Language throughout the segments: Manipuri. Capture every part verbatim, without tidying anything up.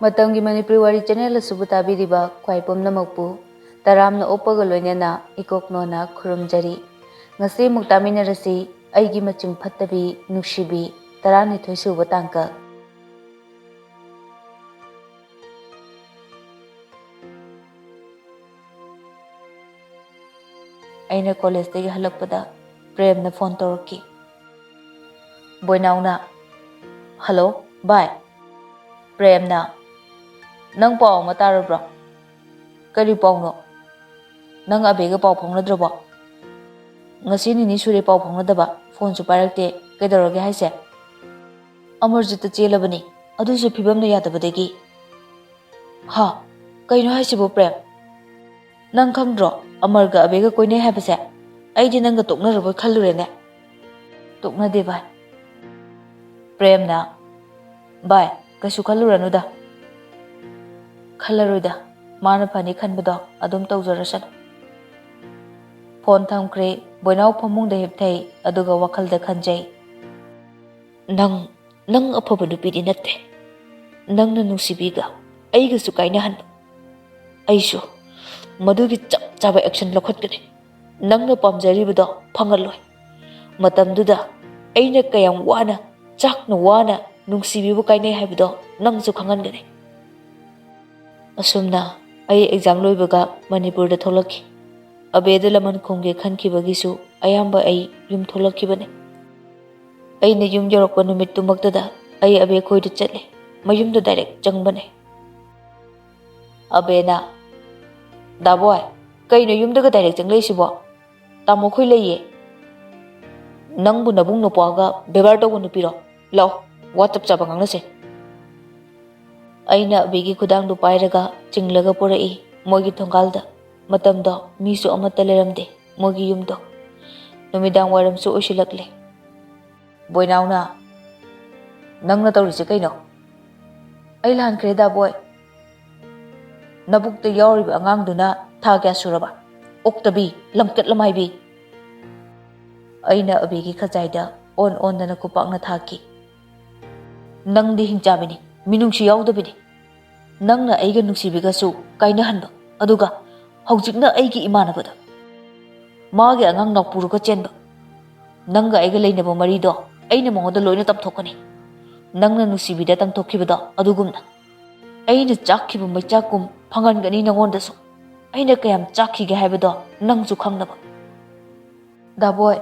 ꯃꯇꯝꯒꯤ ꯃꯅꯤꯄꯨꯔꯤ ꯋꯥꯔꯤ ꯆꯦꯅꯦꯜ ꯑꯁꯤꯕꯨ ꯇꯥꯕꯤꯔꯤꯕ ꯈ꯭ꯋꯥꯏꯄꯨꯝꯅꯃꯛꯄꯨ ꯇꯔꯥꯝꯅ ꯑꯣꯛꯄꯒ ꯂꯣꯏꯅꯅ ꯏꯀꯣꯛꯅꯣꯅ ꯈꯨꯔꯨꯝꯖꯔꯤ꯫ ꯉꯁꯤ ꯑꯃꯨꯛ ꯇꯥꯃꯤꯟꯅꯔꯁꯤ ꯑꯩꯒꯤ ꯃꯆꯤꯡ ꯐꯠꯇꯕꯤ ꯅꯨꯡꯁꯤꯕꯤ, ꯇꯔꯥꯅꯤꯊꯣꯏ ꯁꯨꯕ ꯇꯥꯡꯀꯛ꯫ ꯑꯩꯅ ꯀꯣꯂꯦꯖꯇꯒꯤ ꯍꯜꯂꯛꯄꯗ ꯄ꯭ꯔꯦꯝꯅ ꯐꯣꯟ ꯇꯧꯔꯛꯈꯤ꯫ ꯕꯣꯏꯅꯥꯎꯅ, "ꯍꯜꯂꯣ, ꯚꯥꯏ꯫" ꯄ꯭ꯔꯦꯝꯅ, "ꯅꯪ ꯄꯥꯎ ꯑꯃ ꯇꯥꯔꯕ꯭ꯔꯣ?" "ꯀꯔꯤ ꯄꯥꯎꯅꯣ? ꯅꯪ ꯑꯕꯦꯒ ꯄꯥꯎ ꯐꯥꯎꯅꯗ꯭ꯔꯕꯣ?" "ꯉꯁꯤ ꯅꯤꯅꯤ ꯁꯨꯔꯦ ꯄꯥꯎ ꯐꯥꯎꯅꯗꯕ, ꯐꯣꯟꯁꯨ ꯄꯥꯏꯔꯛꯇꯦ꯫ ꯀꯩꯗꯧꯔꯒꯦ ꯍꯥꯏꯁꯦ?" "ꯑꯃꯔꯖꯤꯠꯇ ꯆꯦꯜꯂꯕꯅꯤ, ꯑꯗꯨꯁꯨ ꯐꯤꯕꯝꯅ ꯌꯥꯗꯕꯗꯒꯤ꯫" "ꯍꯥ? ꯀꯩꯅꯣ ꯍꯥꯏꯁꯤꯕꯣ ꯄ꯭ꯔꯦꯝ? ꯅꯪ ꯈꯪꯗ꯭ꯔꯣ ꯑꯃꯔꯒ ꯑꯕꯦꯒ ꯀꯣꯏꯅꯩ ꯍꯥꯏꯕꯁꯦ? ꯑꯩꯗꯤ ꯅꯪꯒ ꯇꯣꯛꯅꯔꯕꯣꯏ ꯈꯜꯂꯨꯔꯦꯅꯦ꯫" "ꯇꯣꯛꯅꯗꯦ ꯚꯥꯏ꯫" ꯄ꯭ꯔꯦꯝꯅ, "ꯚꯥꯏ, ꯀꯩꯁꯨ ꯈꯜꯂꯨꯔꯅꯨꯗ꯫ ꯈꯜꯂꯔꯣꯏꯗ, ꯃꯥꯅ ꯐꯅꯤ ꯈꯟꯕꯗꯣ ꯑꯗꯨꯝ ꯇꯧꯖꯔꯁꯅꯨ꯫" ꯐꯣꯟ ꯊꯝꯈ꯭ꯔꯦ꯫ ꯕꯣꯏꯅꯥꯎ ꯐꯃꯨꯡꯗ ꯍꯤꯞꯊꯩ, ꯑꯗꯨꯒ ꯋꯥꯈꯜꯗ ꯈꯟꯖꯩ, "ꯅꯪ, ꯅꯪ ꯑꯐꯕ ꯅꯨꯄꯤꯗꯤ ꯅꯠꯇꯦ꯫ ꯅꯪꯅ ꯅꯨꯡꯁꯤꯕꯤꯒ ꯑꯩꯒꯁꯨ ꯀꯥꯏꯅꯍꯟꯕ꯫ ꯑꯩꯁꯨ ꯃꯗꯨꯒꯤ ꯆꯞ ꯆꯥꯕ action ꯂꯧꯈꯠꯀꯅꯤ꯫ ꯅꯪꯅ ꯄꯥꯝꯖꯔꯤꯕꯗꯣ ꯐꯪꯍꯜꯂꯣꯏ꯫ ꯃꯇꯝꯗꯨꯗ ꯑꯩꯅ ꯀꯌꯥꯝ ꯋꯥꯅ, ꯆꯥꯛꯅ ꯋꯥꯅ ꯅꯨꯡꯁꯤꯕꯤꯕꯨ ꯀꯥꯏꯅꯩ ꯍꯥꯏꯕꯗꯣ ꯅꯪꯁꯨ ꯈꯪꯍꯟꯒꯅꯤ꯫" ꯑꯁꯨꯝꯅ ꯑꯩ exam ꯂꯣꯏꯕꯒ ꯃꯅꯤꯄꯨꯔꯗ ꯊꯣꯛꯂꯛꯈꯤ꯫ ꯑꯕꯦꯗ ꯂꯃꯟ ꯈꯨꯝꯒꯦ ꯈꯟꯈꯤꯕꯒꯤꯁꯨ ꯑꯌꯥꯝꯕ ꯑꯩ ꯌꯨꯝ ꯊꯣꯛꯂꯛꯈꯤꯕꯅꯤ꯫ ꯑꯩꯅ ꯌꯨꯝ ꯌꯧꯔꯛꯄ ꯅꯨꯃꯤꯠꯇꯨꯃꯛꯇꯗ ꯑꯩ ꯑꯕꯦ ꯈꯣꯏꯗ ꯆꯠꯂꯦ꯫ ꯃꯌꯨꯝꯗ direct ꯆꯪꯕꯅꯦ꯫ ꯑꯕꯦꯅ, "ꯗꯥꯕꯣꯏ, ꯀꯩꯅꯣ ꯌꯨꯝꯗꯒ direct ꯆꯪꯂꯛꯏꯁꯤꯕꯣ? ꯇꯥꯃꯣ ꯈꯣꯏ ꯂꯩꯌꯦ꯫" "ꯅꯪꯕꯨ ꯅꯕꯨꯡ ꯅꯄ꯭ꯋꯥꯒ ꯕꯦꯕꯥꯔ ꯇꯧꯕ ꯅꯨꯄꯤꯔꯣ? ꯂꯥꯛꯑꯣ, ꯋꯥ ꯆꯞ ꯆꯥꯕ ꯉꯥꯡꯅꯁꯦ꯫" ꯑꯩꯅ ꯑꯕꯤꯒꯤ ꯈꯨꯗꯥꯡꯗꯨ ꯄꯥꯏꯔꯒ ꯆꯤꯡꯂꯒ ꯄꯨꯔꯛꯏ ꯃꯣꯏꯒꯤ ꯊꯣꯡꯒꯥꯜꯗ꯫ ꯃꯇꯝꯗꯣ ꯃꯤꯁꯨ ꯑꯃꯠꯇ ꯂꯩꯔꯝꯗꯦ ꯃꯣꯏꯒꯤ ꯌꯨꯝꯗꯣ꯫ ꯅꯨꯃꯤꯗꯥꯡ ꯋꯥꯏꯔꯝꯁꯨ ꯑꯣꯏꯁꯤꯜꯂꯛꯂꯦ꯫ ꯕꯣꯏꯅꯥꯎꯅ, "ꯅꯪꯅ ꯇꯧꯔꯤꯁꯦ ꯀꯩꯅꯣ?" "ꯑꯩ ꯂꯥꯟꯈ꯭ꯔꯦ ꯗꯥꯕꯣꯏ꯫ ꯅꯕꯨꯛꯇ ꯌꯥꯎꯔꯤꯕ ꯑꯉꯥꯡꯗꯨꯅ ꯊꯥ ꯀꯌꯥ ꯁꯨꯔꯕ? ꯑꯣꯛꯇꯕꯤ, ꯂꯝꯀꯠ ꯂꯝꯍꯥꯏꯕꯤ!" ꯑꯩꯅ ꯑꯕꯤꯒꯤ ꯈꯖꯥꯏꯗ ꯑꯣꯟ ꯑꯣꯟꯗꯅ ꯈꯨꯄꯥꯛꯅ ꯊꯥꯈꯤ꯫ "ꯅꯪꯗꯤ ꯍꯤꯡꯆꯥꯕꯤꯅꯤ, ꯃꯤꯅꯨꯡꯁꯤ ꯌꯥꯎꯗꯕꯤꯅꯤ꯫ ꯅꯪꯅ ꯑꯩꯒ ꯅꯨꯡꯁꯤꯕꯤꯒꯁꯨ ꯀꯥꯏꯅꯍꯟꯕ, ꯑꯗꯨꯒ ꯍꯧꯖꯤꯛꯅ ꯑꯩꯒꯤ ꯏꯃꯥꯟꯅꯕꯗ ꯃꯥꯒꯤ ꯑꯉꯥꯡ ꯅꯥꯎꯄꯨꯔꯒ ꯆꯦꯟꯕ꯫ ꯅꯪꯒ ꯑꯩꯒ ꯂꯩꯅꯕ ꯃꯔꯤꯗꯣ ꯑꯩꯅ ꯃꯉꯣꯟꯗ ꯂꯣꯏꯅ ꯇꯝꯊꯣꯛꯀꯅꯤ꯫ ꯅꯪꯅ ꯅꯨꯡꯁꯤꯕꯤꯗ ꯇꯝꯊꯣꯛꯈꯤꯕꯗꯣ ꯑꯗꯨꯒꯨꯝꯅ꯫ ꯑꯩꯅ ꯆꯥꯛꯈꯤꯕ ꯃꯩꯆꯥꯛꯀꯨꯝ ꯐꯪꯍꯟꯒꯅꯤ ꯅꯉꯣꯟꯗꯁꯨ꯫ ꯑꯩꯅ ꯀꯌꯥꯝ ꯆꯥꯛꯈꯤꯒꯦ ꯍꯥꯏꯕꯗꯣ ꯅꯪꯁꯨ ꯈꯪꯅꯕ꯫ ꯗꯥꯕꯣꯏ,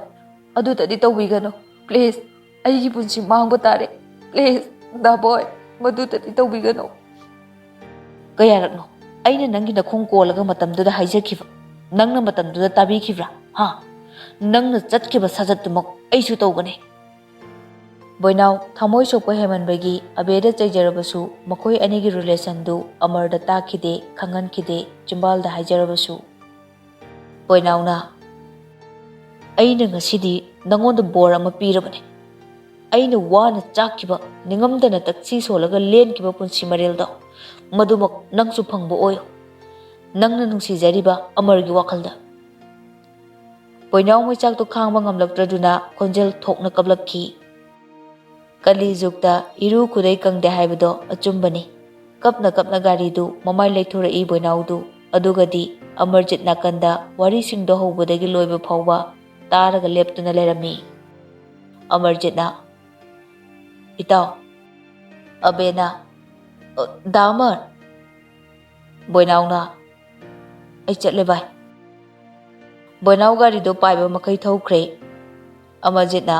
ꯑꯗꯨꯗꯗꯤ ꯇꯧꯕꯤꯒꯅꯨ꯫ Please, ꯑꯩꯒꯤ ꯄꯨꯟꯁꯤ ꯃꯥꯡꯕ ꯇꯥꯔꯦ꯫ Please, ꯗꯥꯕꯣꯏ, ꯃꯗꯨꯗꯗꯤ ꯇꯧꯕꯤꯒꯅꯨ꯫ ꯀꯌꯥꯔꯛꯅꯣ ꯑꯩꯅ ꯅꯪꯒꯤ ꯅꯈꯣꯡ ꯀꯣꯜꯂꯒ ꯃꯇꯝꯗꯨꯗ ꯍꯥꯏꯖꯈꯤꯕ? ꯅꯪꯅ ꯃꯇꯝꯗꯨꯗ ꯇꯥꯕꯤꯈꯤꯕ꯭ꯔꯥ? ꯍꯥ? ꯅꯪꯅ ꯆꯠꯈꯤꯕ ꯁꯥꯖꯠꯇꯨꯃꯛ ꯑꯩꯁꯨ ꯇꯧꯒꯅꯤ꯫ ꯕꯣꯏꯅꯥꯎ ꯊꯃꯣꯏ ꯁꯣꯛꯄ ꯍꯦꯟꯃꯟꯕꯒꯤ ꯑꯕꯦꯗ ꯆꯩꯖꯔꯕꯁꯨ, ꯃꯈꯣꯏ ꯑꯅꯤꯒꯤ relationꯗꯨ ꯑꯃꯔꯗ ꯇꯥꯛꯈꯤꯗꯦ, ꯈꯪꯍꯟꯈꯤꯗꯦ꯫ ꯆꯤꯝꯕꯥꯜꯗ ꯍꯥꯏꯖꯔꯕꯁꯨ, ꯕꯣꯏꯅꯥꯎꯅ, "ꯑꯩꯅ ꯉꯁꯤꯗꯤ ꯅꯉꯣꯟꯗ ꯕꯣꯔ ꯑꯃ ꯄꯤꯔꯕꯅꯦ꯫ ꯑꯩꯅ ꯋꯥꯅ ꯆꯥꯛꯈꯤꯕ, ꯅꯤꯡꯉꯝꯗꯅ ꯇꯛꯁꯤ ꯁꯣꯜꯂꯒ ꯂꯦꯟꯈꯤꯕ ꯄꯨꯟꯁꯤ ꯃꯔꯦꯜꯗꯣ, ꯃꯗꯨꯃꯛ ꯅꯪꯁꯨ ꯐꯪꯕ ꯑꯣꯏꯌꯨ, ꯅꯪꯅ ꯅꯨꯡꯁꯤꯖꯔꯤꯕ ꯑꯃꯔꯒꯤ ꯋꯥꯈꯜꯗ"꯫ ꯕꯣꯏꯅꯥꯎ ꯃꯩꯆꯥꯛꯇꯣ ꯈꯥꯡꯕ ꯉꯝꯂꯛꯇ꯭ꯔꯗꯨꯅ ꯈꯣꯟꯖꯦꯜ ꯊꯣꯛꯅ ꯀꯞꯂꯛꯈꯤ꯫ ꯀꯂꯤꯖꯨꯒꯇ ꯏꯔꯨ ꯈꯨꯗꯩ ꯀꯪꯗꯦ ꯍꯥꯏꯕꯗꯣ ꯑꯆꯨꯝꯕꯅꯤ꯫ ꯀꯞꯅ ꯀꯞꯅ ꯒꯥꯔꯤꯗꯨ ꯃꯃꯥꯏ ꯂꯩꯊꯣꯔꯛꯏ ꯕꯣꯏꯅꯥꯎꯗꯨ꯫ ꯑꯗꯨꯒꯗꯤ ꯑꯃꯔꯖꯤꯠ ꯅꯥꯀꯟꯗ ꯋꯥꯔꯤꯁꯤꯡꯗꯣ ꯍꯧꯕꯗꯒꯤ ꯂꯣꯏꯕ ꯐꯥꯎꯕ ꯇꯥꯔꯒ ꯂꯦꯞꯇꯨꯅ ꯂꯩꯔꯝꯃꯤ꯫ ꯑꯃꯔꯖꯤꯠꯅ, "ꯏꯇꯥꯎ"꯫ ꯑꯕꯦꯅ, "ꯑ, ꯗꯥ ꯑꯃꯔ"꯫ ꯕꯣꯏꯅꯥꯎꯅ, "ꯑꯩ ꯆꯠꯂꯦ ꯚꯥꯏ"꯫ ꯕꯣꯏꯅꯥꯎ ꯒꯥꯔꯤꯗꯣ ꯄꯥꯏꯕ ꯃꯈꯩ ꯊꯧꯈ꯭ꯔꯦ꯫ ꯑꯃꯔꯖꯤꯠꯅ,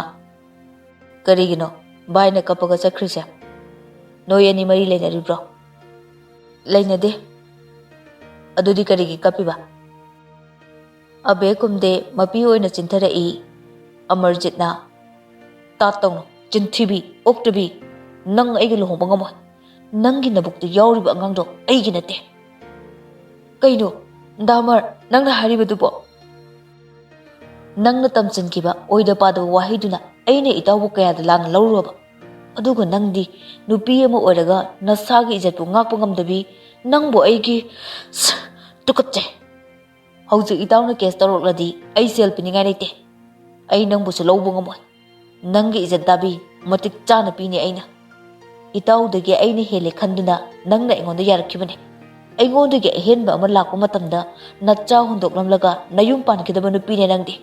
"ꯀꯔꯤꯒꯤꯅꯣ ꯚꯥꯏꯅ ꯀꯞꯄꯒ ꯆꯠꯈ꯭ꯔꯤꯁꯦ? ꯅꯣꯏ ꯑꯅꯤ ꯃꯔꯤ ꯂꯩꯅꯔꯤꯕ꯭ꯔꯣ?" "ꯂꯩꯅꯗꯦ"꯫ "ꯑꯗꯨꯗꯤ ꯀꯔꯤꯒꯤ ꯀꯞꯄꯤꯕ?" ꯑꯕꯦ ꯀꯨꯝꯗꯦ ꯃꯄꯤ ꯑꯣꯏꯅ ꯆꯤꯟꯊꯔꯛꯏ꯫ ꯑꯃꯔꯖꯤꯠꯅ, "ꯇꯥꯠ ꯇꯧꯅꯨ, ꯆꯤꯟꯊꯤꯕꯤ, ꯑꯣꯛꯇꯕꯤ꯫ ꯅꯪ ꯑꯩꯒ ꯂꯨꯍꯣꯡꯕ ꯉꯝꯃꯣꯏ꯫ ꯅꯪꯒꯤ ꯅꯕꯨꯛꯇ ꯌꯥꯎꯔꯤꯕ ꯑꯉꯥꯡꯗꯣ ꯑꯩꯒꯤ ꯅꯠꯇꯦ"꯫ "ꯀꯩꯅꯣ, ꯗꯥ ꯑꯃꯔ, ꯅꯪꯅ ꯍꯥꯏꯔꯤꯕꯗꯨꯕꯣ?" "ꯅꯪꯅ ꯇꯝꯁꯤꯟꯈꯤꯕ ꯑꯣꯏꯗ ꯄꯥꯗꯕ ꯋꯥꯍꯩꯗꯨꯅ ꯑꯩꯅ ꯏꯇꯥꯎꯕꯨ ꯀꯌꯥꯗ ꯂꯥꯟꯅ ꯂꯧꯔꯨꯔꯕ? ꯑꯗꯨꯒ ꯅꯪꯗꯤ ꯅꯨꯄꯤ ꯑꯃ ꯑꯣꯏꯔꯒ ꯅꯁꯥꯒꯤ ꯏꯖꯠꯄꯨ ꯉꯥꯛꯄ ꯉꯝꯗꯕꯤ, ꯅꯪꯕꯨ ꯑꯩꯒꯤ, ꯁ-, ꯇꯨꯀꯠꯆꯩ꯫ ꯍꯧꯖꯤꯛ ꯏꯇꯥꯎꯅ case ꯇꯧꯔꯛꯂꯗꯤ ꯑꯩ ꯁꯦꯜ ꯄꯤꯅꯤꯡꯉꯥꯏ ꯂꯩꯇꯦ꯫ ꯑꯩ ꯅꯪꯕꯨꯁꯨ ꯂꯧꯕ ꯉꯝꯃꯣꯏ꯫ ꯅꯪꯒꯤ ꯏꯖꯠ ꯗꯥꯕꯤ ꯃꯇꯤꯛ ꯆꯥꯅ ꯄꯤꯅꯤ ꯑꯩꯅ"꯫ ꯏꯇꯥꯎꯗꯒꯤ ꯑꯩꯅ ꯍꯦꯜꯂꯦ ꯈꯟꯗꯨꯅ ꯅꯪꯅ ꯑꯩꯉꯣꯟꯗ ꯌꯥꯔꯛꯈꯤꯕꯅꯦ꯫ ꯑꯩꯉꯣꯟꯗꯒꯤ ꯑꯍꯦꯟꯕ ꯑꯃ ꯂꯥꯛꯄ ꯃꯇꯝꯗ ꯅꯆꯥ ꯍꯨꯟꯗꯣꯛꯂꯝꯂꯒ ꯅꯌꯨꯝ ꯄꯥꯟꯈꯤꯗꯕ ꯅꯨꯄꯤꯅꯦ ꯅꯪꯗꯤ꯫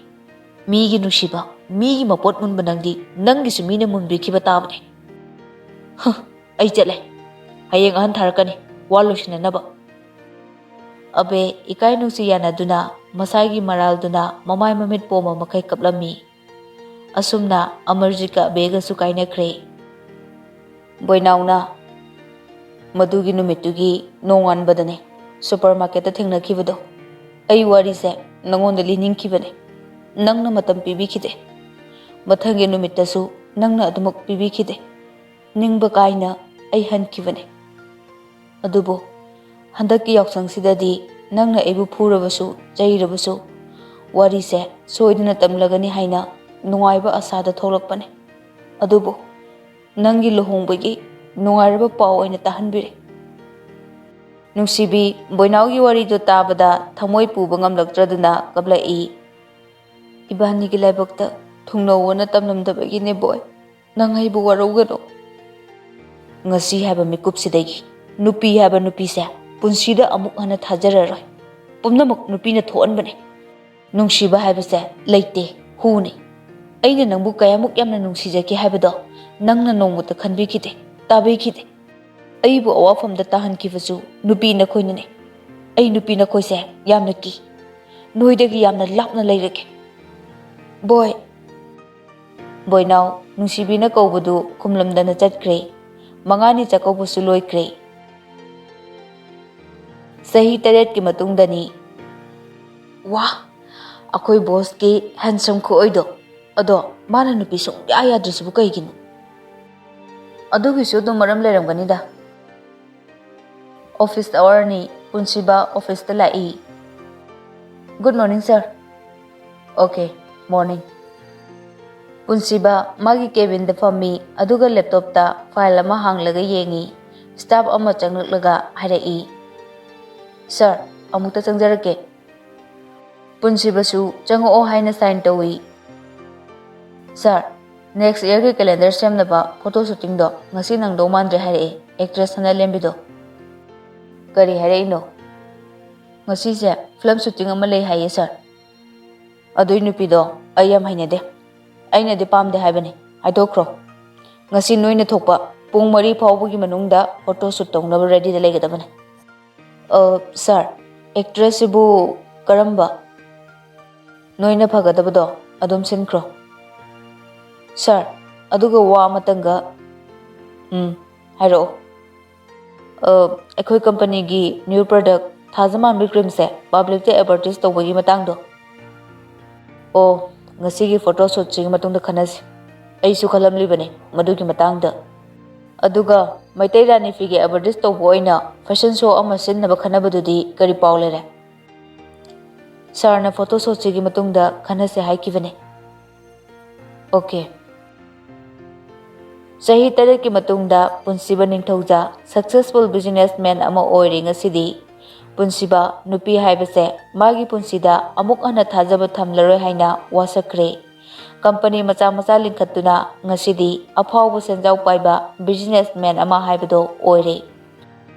ꯃꯤꯒꯤ ꯅꯨꯡꯁꯤꯕ, ꯃꯤꯒꯤ ꯃꯄꯣꯠ ꯃꯨꯟꯕ ꯅꯪꯗꯤ ꯅꯪꯒꯤꯁꯨ ꯃꯤꯅ ꯃꯨꯟꯕꯤꯈꯤꯕ ꯇꯥꯕꯅꯦ꯫ ꯍ, ꯑꯩ ꯆꯠꯂꯦ꯫ ꯍꯌꯦꯡ ꯑꯍꯟ ꯊꯥꯔꯛꯀꯅꯤ ꯋꯥ ꯂꯣꯏꯁꯤꯟꯅꯅꯕ꯫ ꯑꯕꯦ ꯏꯀꯥꯏ ꯅꯨꯡꯁꯤ ꯌꯥꯅꯗꯨꯅ ꯃꯁꯥꯒꯤ ꯃꯔꯥꯜꯗꯨꯅ ꯃꯃꯥꯏ ꯃꯃꯤꯠ ꯄꯣꯝꯕ ꯃꯈꯩ ꯀꯞꯂꯝꯃꯤ꯫ ꯑꯁꯨꯝꯅ ꯑꯃꯔꯖꯤꯠꯀ ꯑꯕꯦꯒꯁꯨ ꯀꯥꯏꯅꯈ꯭ꯔꯦ꯫ ꯕꯣꯏꯅꯥꯎꯅ ꯃꯗꯨꯒꯤ ꯅꯨꯃꯤꯠꯇꯨꯒꯤ ꯅꯣꯡꯉꯥꯟꯕꯗꯅꯦ ꯁꯨꯄꯔ ꯃꯥꯔꯀꯦꯠꯇ ꯊꯦꯡꯅꯈꯤꯕꯗꯣ꯫ ꯑꯩ ꯋꯥꯔꯤꯁꯦ ꯅꯪꯉꯣꯟꯗ ꯂꯤꯅꯤꯡꯈꯤꯕꯅꯦ꯫ ꯅꯪꯅ ꯃꯇꯝ ꯄꯤꯕꯤꯈꯤꯗꯦ꯫ ꯃꯊꯪꯒꯤ ꯅꯨꯃꯤꯠꯇꯁꯨ ꯅꯪꯅ ꯑꯗꯨꯃꯛ ꯄꯤꯕꯤꯈꯤꯗꯦ꯫ ꯅꯤꯡꯕ ꯀꯥꯏꯅ ꯑꯩ ꯍꯟꯈꯤꯕꯅꯦ꯫ ꯑꯗꯨꯕꯨ ꯍꯟꯗꯛꯀꯤ ꯌꯥꯎꯁꯪꯁꯤꯗꯗꯤ ꯅꯪꯅ ꯑꯩꯕꯨ ꯐꯨꯔꯕꯁꯨ ꯆꯩꯔꯕꯁꯨ ꯋꯥꯔꯤꯁꯦ ꯁꯣꯏꯗꯅ ꯇꯝꯂꯒꯅꯤ ꯍꯥꯏꯅ ꯅꯨꯡꯉꯥꯏꯕ ꯑꯁꯥꯗ ꯊꯣꯛꯂꯛꯄꯅꯦ꯫ ꯑꯗꯨꯕꯨ ꯅꯪꯒꯤ ꯂꯨꯍꯣꯡꯕꯒꯤ ꯅꯨꯡꯉꯥꯏꯔꯕ ꯄꯥꯎ ꯑꯣꯏꯅ ꯇꯥꯍꯟꯕꯤꯔꯦ꯫ ꯅꯨꯡꯁꯤꯕꯤ, ꯕꯣꯏꯅꯥꯎꯒꯤ ꯋꯥꯔꯤꯗꯨ ꯇꯥꯕꯗ ꯊꯃꯣꯏ ꯄꯨꯕ ꯉꯝꯂꯛꯇ꯭ꯔꯗꯨꯅ ꯀꯞꯂꯛꯏ꯫ "ꯏꯕꯥꯅꯤꯒꯤ ꯂꯥꯏꯕꯛꯇ ꯊꯨꯡꯅꯧꯑꯣꯅ ꯇꯝꯂꯝꯗꯕꯒꯤꯅꯦ ꯕꯣꯏ꯫ ꯅꯪ ꯑꯩꯕꯨ ꯋꯥꯔꯧꯒꯅꯨ꯫ ꯉꯁꯤ ꯍꯥꯏꯕ ꯃꯤꯀꯨꯞꯁꯤꯗꯒꯤ ꯅꯨꯄꯤ ꯍꯥꯏꯕ ꯅꯨꯄꯤꯁꯦ ꯄꯨꯟꯁꯤꯗ ꯑꯃꯨꯛ ꯍꯟꯅ ꯊꯥꯖꯔꯔꯣꯏ꯫ ꯄꯨꯝꯅꯃꯛ ꯅꯨꯄꯤꯅ ꯊꯣꯛꯍꯟꯕꯅꯦ꯫ ꯅꯨꯡꯁꯤꯕ ꯍꯥꯏꯕꯁꯦ ꯂꯩꯇꯦ, ꯍꯨꯅꯤ꯫ ꯑꯩꯅ ꯅꯪꯕꯨ ꯀꯌꯥꯃꯨꯛ ꯌꯥꯝꯅ ꯅꯨꯡꯁꯤꯖꯒꯦ ꯍꯥꯏꯕꯗꯣ ꯅꯪꯅ ꯅꯣꯡꯃꯇ ꯈꯟꯕꯤꯈꯤꯗꯦ, ꯇꯥꯕꯤꯈꯤꯗꯦ꯫ ꯑꯩꯕꯨ ꯑꯋꯥꯐꯝꯗ ꯇꯥꯍꯟꯈꯤꯕꯁꯨ ꯅꯨꯄꯤ ꯅꯈꯣꯏꯅꯅꯦ꯫ ꯑꯩ ꯅꯨꯄꯤ ꯅꯈꯣꯏꯁꯦ ꯌꯥꯝꯅ ꯀꯤ꯫ ꯅꯣꯏꯗꯒꯤ ꯌꯥꯝꯅ ꯂꯥꯞꯅ ꯂꯩꯔꯒꯦ꯫ ꯕꯣꯏ!" ꯕꯣꯏꯅꯥꯎ ꯅꯨꯡꯁꯤꯕꯤꯅ ꯀꯧꯕꯗꯨ ꯈꯨꯝꯂꯝꯗꯅ ꯆꯠꯈ꯭ꯔꯦ꯫ ꯃꯉꯥꯅꯤ ꯆꯥꯛꯀꯧꯕꯁꯨ ꯂꯣꯏꯈ꯭ꯔꯦ꯫ ꯆꯍꯤ ꯇꯔꯦꯠꯀꯤ ꯃꯇꯨꯡꯗꯅꯤ꯫ ꯋꯥ! ꯑꯩꯈꯣꯏ ꯕꯣꯁꯀꯤ ꯍꯦꯟꯁꯝ ꯈꯨꯑꯣꯏꯗꯣ꯫ ꯑꯗꯣ ꯃꯥꯅ ꯅꯨꯄꯤ ꯁꯨꯡꯌꯥ ꯌꯥꯗ꯭ꯔꯤꯁꯤꯕꯨ ꯀꯩꯒꯤꯅꯣ? ꯑꯗꯨꯒꯤꯁꯨ ꯑꯗꯨꯝ ꯃꯔꯝ ꯂꯩꯔꯝꯒꯅꯤꯗ꯫ ꯑꯣꯐꯤꯁ ꯑꯋꯥꯔꯅꯤ꯫ ꯄꯨꯟꯁꯤꯕ ꯑꯣꯐꯤꯁꯇ ꯂꯥꯛꯏ꯫ "Good morning, sir." "Okay, morning." ꯄꯨꯟꯁꯤꯕ ꯃꯥꯒꯤ ꯀꯦꯕꯤꯟꯗ ꯐꯝꯃꯤ, ꯑꯗꯨꯒ ꯂꯦꯞꯇꯣꯞꯇ ꯐꯥꯏꯜ ꯑꯃ ꯍꯥꯡꯂꯒ ꯌꯦꯡꯉꯤ꯫ ꯁ꯭ꯇꯥꯐ ꯑꯃ ꯆꯪꯂꯛꯂꯒ ꯍꯥꯏꯔꯛꯏ, "ꯁꯥꯔ, ꯑꯃꯨꯛꯇ ꯆꯪꯖꯔꯛꯀꯦ꯫" ꯄꯨꯟꯁꯤꯕꯁꯨ ꯆꯪꯉꯛꯑꯣ ꯍꯥꯏꯅ ꯁꯥꯏꯟ ꯇꯧꯏ꯫ "ꯁꯥꯔ, "Next yearꯒꯤ calendar ꯁꯦꯝꯅꯕ photo shootingꯗꯣ ꯉꯁꯤ ꯅꯪꯗꯧ ꯃꯥꯟꯗ꯭ꯔꯦ" ꯍꯥꯏꯔꯛꯑꯦ actress ꯁꯅꯥꯂꯦꯝꯕꯤꯗꯣ꯫ "ꯀꯔꯤ ꯍꯥꯏꯔꯛꯏꯅꯣ?" "ꯉꯁꯤꯁꯦ film shooting ꯑꯃ ꯂꯩ ꯍꯥꯏꯌꯦ sir꯫ ꯑꯗꯨꯏ ꯅꯨꯄꯤꯗꯣ ꯑꯩ ꯌꯥꯝ ꯍꯩꯅꯗꯦ꯫ ꯑꯩꯅꯗꯤ ꯄꯥꯝꯗꯦ ꯍꯥꯏꯕꯅꯤ꯫ ꯍꯥꯏꯗꯣꯛꯈ꯭ꯔꯣ꯫ ꯉꯁꯤ ꯅꯣꯏꯅ ꯊꯣꯛꯄ ꯄꯨꯡ ꯃꯔꯤ ꯐꯥꯎꯕꯒꯤ ꯃꯅꯨꯡꯗ photo shoot ꯇꯧꯅꯕ readyꯗ ꯂꯩꯒꯗꯕꯅꯤ꯫" "ꯑ, sir, actressꯁꯤꯕꯨ ꯀꯔꯝꯕ?" "ꯅꯣꯏꯅ ꯐꯒꯗꯕꯗꯣ ꯑꯗꯨꯝ ꯁꯤꯟꯈ꯭ꯔꯣ꯫" "Sir, ꯑꯗꯨꯒ ꯋꯥ ꯑꯃꯇꯪꯒ꯫" "ꯎꯝ, ꯍꯥꯏꯔꯛꯑꯣ꯫" "ꯑ, ꯑꯩꯈꯣꯏ companyꯒꯤ new product ꯊꯥꯖꯃꯥꯟꯕꯤ creamꯁꯦ publicꯇ advertise ꯇꯧꯕꯒꯤ ꯃꯇꯥꯡꯗꯣ꯫" "ꯑꯣ, ꯉꯁꯤꯒꯤ photo shootꯁꯤꯒꯤ ꯃꯇꯨꯡꯗ ꯈꯟꯅꯁꯤ꯫ ꯑꯩꯁꯨ ꯈꯜꯂꯝꯂꯤꯕꯅꯤ ꯃꯗꯨꯒꯤ ꯃꯇꯥꯡꯗ꯫ ꯑꯗꯨꯒ ꯃꯩꯇꯩ ꯔꯥꯅꯤ ꯐꯤꯒꯤ advertise ꯇꯧꯕ ꯑꯣꯏꯅ fashion show ꯑꯃ ꯁꯤꯟꯅꯕ ꯈꯟꯅꯕꯗꯨꯗꯤ ꯀꯔꯤ ꯄꯥꯎ ꯂꯩꯔꯦ?" "Sirꯅ photo shootꯁꯤꯒꯤ ꯃꯇꯨꯡꯗ ꯈꯟꯅꯁꯦ ꯍꯥꯏꯈꯤꯕꯅꯤ꯫" "OK꯫" ꯆꯍꯤ ꯇꯔꯦꯠꯀꯤ ꯃꯇꯨꯡꯗ ꯄꯨꯟꯁꯤꯕ ꯅꯤꯡꯊꯧꯖꯥ successful businessman ꯑꯃ ꯑꯣꯏꯔꯦ ꯉꯁꯤꯗꯤ꯫ ꯄꯨꯟꯁꯤꯕ ꯅꯨꯄꯤ ꯍꯥꯏꯕꯁꯦ ꯃꯥꯒꯤ ꯄꯨꯟꯁꯤꯗ ꯑꯃꯨꯛ ꯍꯟꯅ ꯊꯥꯖꯕ ꯊꯝꯂꯔꯣꯏ ꯍꯥꯏꯅ ꯋꯥꯁꯛꯈ꯭ꯔꯦ꯫ Company ꯃꯆꯥ ꯃꯆꯥ ꯂꯤꯡꯈꯠꯇꯨꯅ ꯉꯁꯤꯗꯤ ꯑꯐꯥꯎꯕ ꯁꯦꯟꯖꯥꯎ ꯄꯥꯏꯕ businessman ꯑꯃ ꯍꯥꯏꯕꯗꯣ ꯑꯣꯏꯔꯦ꯫